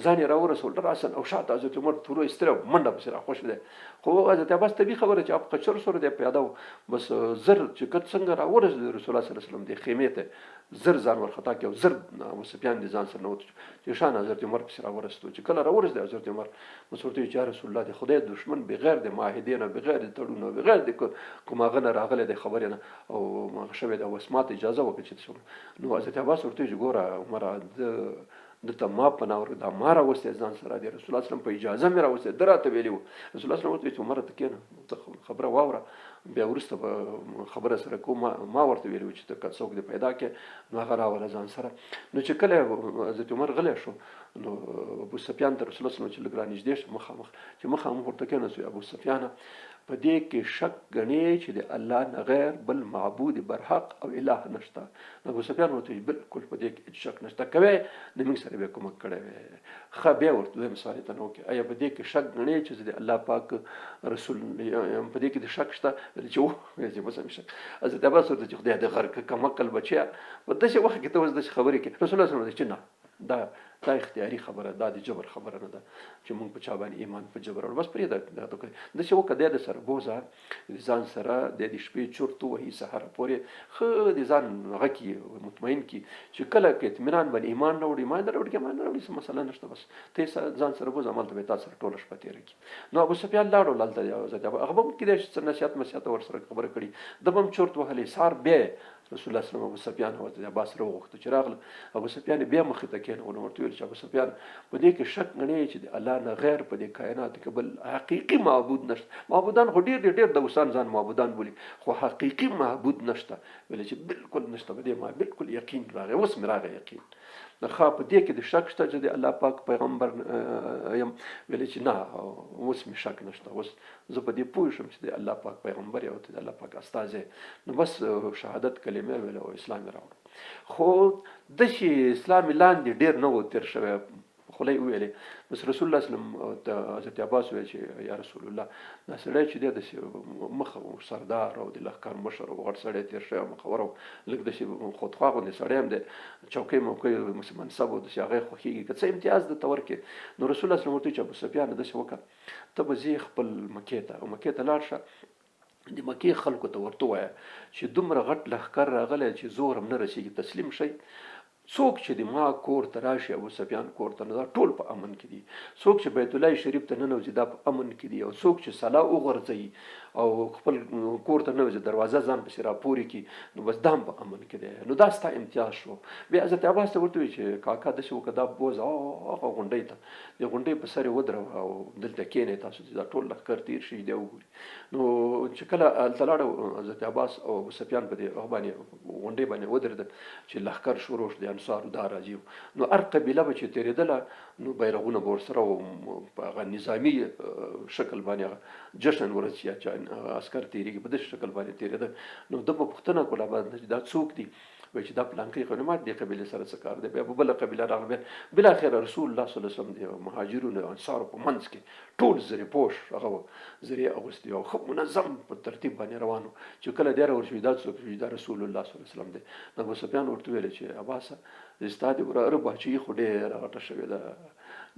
ځان یې راورسول راساً او شاته حضرت عمر تورو ایستلی او منډه پسې راخوشې دی. خو حضرت عباس طبیعي خبره چې اپ قچر سره دی پیاده و، بس زر چې کت څنګه راورسېد رسول الله صلی الله علیه وسلم د خیمې ته زر ځان ورخطا کړي او زر ابو سفیان دې ځان سره نوت چې شان حضرت عمر پسې راورستو. چې کله راورسېد حضرت عمر بس ورته ویل چې یا رسول الله، د خدای دښمن بغیر د معاهدې نه، بغیر د تړون نه، بغیر د کوم هغه نه راغلی دی، خبرې نه او هغه شوی دی، اوس ماته اجازه وکړه چې نو حضرت عباس ورته ویل چې ګوره عمره، ده ته ما پناه ورکړه، دا ما راوستی ځان سره، د رسول الله صلی په اجازه مې راوستی، ده راته ویلي وو. رسول الله صلی ورته ویل چې عمره ته کښېنه، ته خبره واوره، بیا وروسته به خبره سره کوم. ما ورته ویلي وو چې ته که څوک دې پیدا کړې نو هغه راوله ځان سره. نو چې کله حضرت عمر غلی شو، نو ابو سفیان ته رسول الله صلی چې لږ رانږدې شو، مخامخ چې مخامخ ورته کښېناست، ابو سفیانه، په دې کې شک ګڼې چې د الله نه غیر بل معبود برحق او اله نشته؟ نو ابو سفیان ورته ویل بالکل په دې کې هېڅ شک نشته، کوي نو موږ سره بیا کومک کړی وی. ښه، بیا ورته دویم سوال یې ته نه وکړي، ایا په دې کې شک ګڼې چې زه د الله پاک رسول یم؟ په دې کې د شک شته؟ ویل چې وو، ویل چې بس هم شک. حضرت عباس ورته چې خدای دې غرق کړه، کم عقل بچیه، په داسې وخت کې ته اوس داسې خبرې کوې. رسول الله صلی الله علیه وسلم چې نه، دا اختیاري خبره، دا د جبر خبره نه ده چې مونږ په چا باندې ایمان په جبر راوړو، بس پرېږده دا ته کوي. داسې وکړه، دی د سره بوځه د ځان سره، دی د شپې چورت ووهي سهاره پورې، ښه د ځان هغه کړي، مطمئن کړي چې کله که اطمینان باندې ایمان راوړي، ایمان راوړي، که ایمان نه راوړي څه مسله نشته، بس ته یې ځان سره بوځه، همالته به یې تا سره ټوله شپه تېره کړي. نو ابو سفیان لاړو هلته حضرت هغه به هم کېدای شي څه نصیحت مسیحت ورسره خبره کړي، ده به هم چورت وهلی. سهار بیا رسول الله صلی الله علیه وسلم ابو سفیان او حضرت عباس راوغوښتو. چې راغله ابو سفیان بیا مخې ته کېنول، ورته ویل چې ابو سفیان، په دې کې شک ګڼې چې د الله نه غیر په دې کائناتو کې بل حقیقي معبود نشته؟ معبودان خو ډېر دي، ډېر دوستان ځان معبودان بولي، خو حقیقي معبود نشته. ویل چې بالکل نشته، په دې ما بالکل یقین راغی، اوس مې راغی یقین. ښه، په دې کې د شک شته چې د الله پاک پیغمبر یم؟ ویل چې نه، اوس مې شک نشته، اوس زه په دې پوه شوم چې د الله پاک پیغمبر او ته د الله پاک استازی. نو بس شهادت کلمه ویله او اسلام یې راوړ، خو داسې اسلام یې لاندې ډېر نه و تېر شوی، خوله یې وویلې. بس رسول الله صلی الله علیه وسلم ته حضرت عباس وویل چې یا رسول الله، دا سړی چې دی داسې مخ سردار او د لښکر مشر او غټ سړی تېر شوی او مخور او لږ داسې خودخواه غوندې سړی هم دی، چوکۍ موکۍ منصب او داسې هغه یې خوښېږي، که څه امتیاز ده ته ورکړې. نو رسول الله صلی الله علیه وسلم ورته وویل چې ابو سفیانه، داسې وکړه، ته به ځې خپل مکې ته او مکې ته لاړ شه، د مکې خلکو ته ورته ووایه چې دومره غټ لښکر راغلی چې زور هم نه رسېږي، تسلیم شئ. څوک چې د ما کور ته راشي، ابو سفیان کور ته، نو دا ټول په امن کې دي. څوک چې بیت الله شریف ته ننوځي دا په امن کې دي، او څوک چې صلاح وغورځوي او خپل کور ته ننوځي، دروازه ځان پسې راپورې کړي، نو بس دا هم په امن کې دی. نو دا ستا امتیاز شو. بیا حضرت عباس ته ورته وویل چې کاکا، داسې وکړه، دا بوځه هغه غونډۍ ته، د غونډۍ په سر یې ودروه او دلته کښېنئ تاسو چې دا ټول لښکر تېر شي، دی وګوري. نو چې کله هلته لاړه، حضرت عباس او ابو سفیان په دې هغه باندې غونډۍ باندې ودرېدل چې لښکر شروع شو د انصارو دا راځي، نو هر قبیله به چې تېرېدله نو بیرغونه به ورسره او په هغه نظامي شکل باندې هغه جشن ورځ چې عسکر تېرېږي په داسې شکل باندې تېرېده. نو ده به پوښتنه کوله چې دا څوک دي؟ وایي چې دا پلانکی خو ما دې قبیلې سره څه کار دی. بیا به بله قبیله راغله. بیا بالاخره رسول الله صلی الله علیه وسلم د مهاجرینو او انصارو په منځ کې ټول زرې پوش هغه زرې اغوستي او ښه منظم په ترتیب باندې روان وو. چې کله دی راورسېد، دا څوک چې دا رسول الله صلی الله علیه وسلم دی. نو ابو سفیان ورته وویل چې عباسه، ستا د وراره باچهي خو ډېره غټه شوې ده.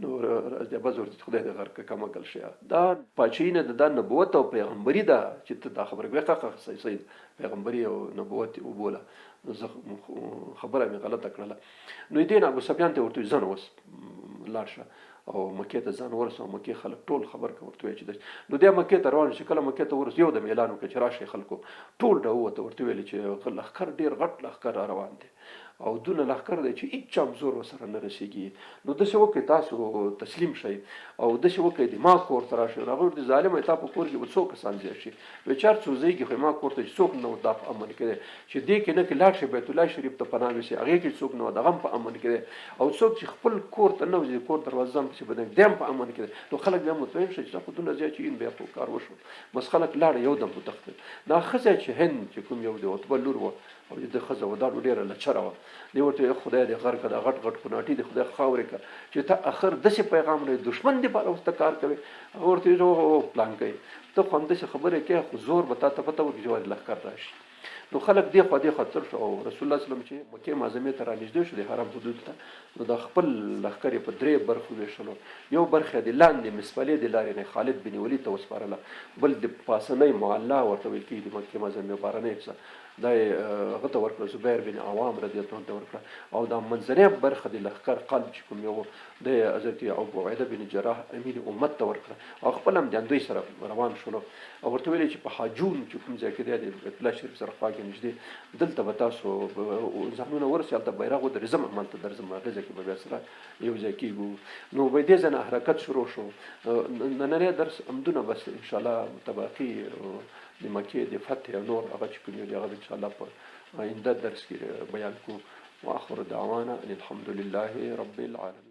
نو عباس ورته چې خدای دې غرق کړه، کم عقل شه، دا پاچهي نه ده، دا نبوت او پیغمبري ده چې ته دا خبره کوې. ښه ښه، صحیح، پیغمبري او نبوت یې وبوله. نو زه خبره مې غلطه کړله. نو دې نه ابو سفیان ته ورته ځه نو اوس لاړ شه او مکې ته ځان ورسوه، مکې خلک ټول خبر که ورته ووایه چې داسې. نو دی مکې ته روان شو، کله مکې ته ورسېد یو دم اعلان وکړ چې راشئ خلکو، ټول راووته، ورته ویل چې لښکر ډېر غټ لښکر را روان دی او دونه لښکر دی چې هیچا هم زور ورسره نه رسېږي، نو داسې وکړئ تاسو تسلیم شئ او داسې وکړئ د ما کور ته راشئ. نو هغوی ورته ظالمه تا په کور کې به څو کسان زیات شي، وایي چې هر څو ځای کې خو ما کور ته چې څوک نه دا په امن کې دی، چې دې کې نه کې لاړ شي بیت الله شریف ته پناه ویسي، هغې کې څوک نه دغه هم په امن کې دی، او څوک چې خپل کور ته نه وځي کور دروازه ځان پسې بدنګ دی هم په امن کې دی. نو خلک بیا مطمئن شي چې دا خو دونه زیات چې بیا خو کار وشو، بس خلک لاړه یو دم وتښتل. دا ښځه چې هند چې کوم یو د عتبه لور وه او د ښځه وه، دا ډېره لچره وه، دی ورته ویل خدای دې غر که دا غټ غټ کوناټي دې خدای خاورې که چې ته اخر داسې پیغام نه دښمن دې پاره اوس ته کار کوې. هغه ورته ویل او پلانکی ته خو همداسې خبرې کوې، خو زور به تا ته پته ورکړي چې ولې لښکر راشي. نو خلک دې خوا دې خوا تر شو او رسول الله صلی الله علیه وسلم چې مکې معظمې ته رانږدې شو د حرم حدود ته، نو د خپل لښکر یې په درې برخو ویشلو. یو برخه یې د لاندې مسفلې د لارې نه خالد بن ولید ته وسپارله، بل د پاسنۍ معلا ورته ویل کېږي د مکې معظمې بهرنۍ حصه دا یې هغه ته ورکړه، زبیر بن عوام رضی الله عنه ته ورکړه، او دا منځنۍ برخه د لښکر قلب چې کوم یو د حضرت ابو عبیده بن جراح امین امت ته ورکړه او خپل هم د اندوی سره روان شولو او ورته ویل چې په حاجون چې کوم ځای کې دی د بیت الله شریف سره خوا کې نږدې دلته به تاسو ځانونه ورسئ، هلته بیرغ ودرېږم همالته درځم، هغې ځای کې به بیا سره یو ځای کېږو. نو به دې ځای نه حرکت شروع شو. نننی درس همدونه بس انشاءالله متباقي د مکې د فتح او نور هغه چې کوم یو دی هغه به انشاءالله په آینده درس کې بیان کړو. وآخر دعوانا ان الحمد لله رب العالمين.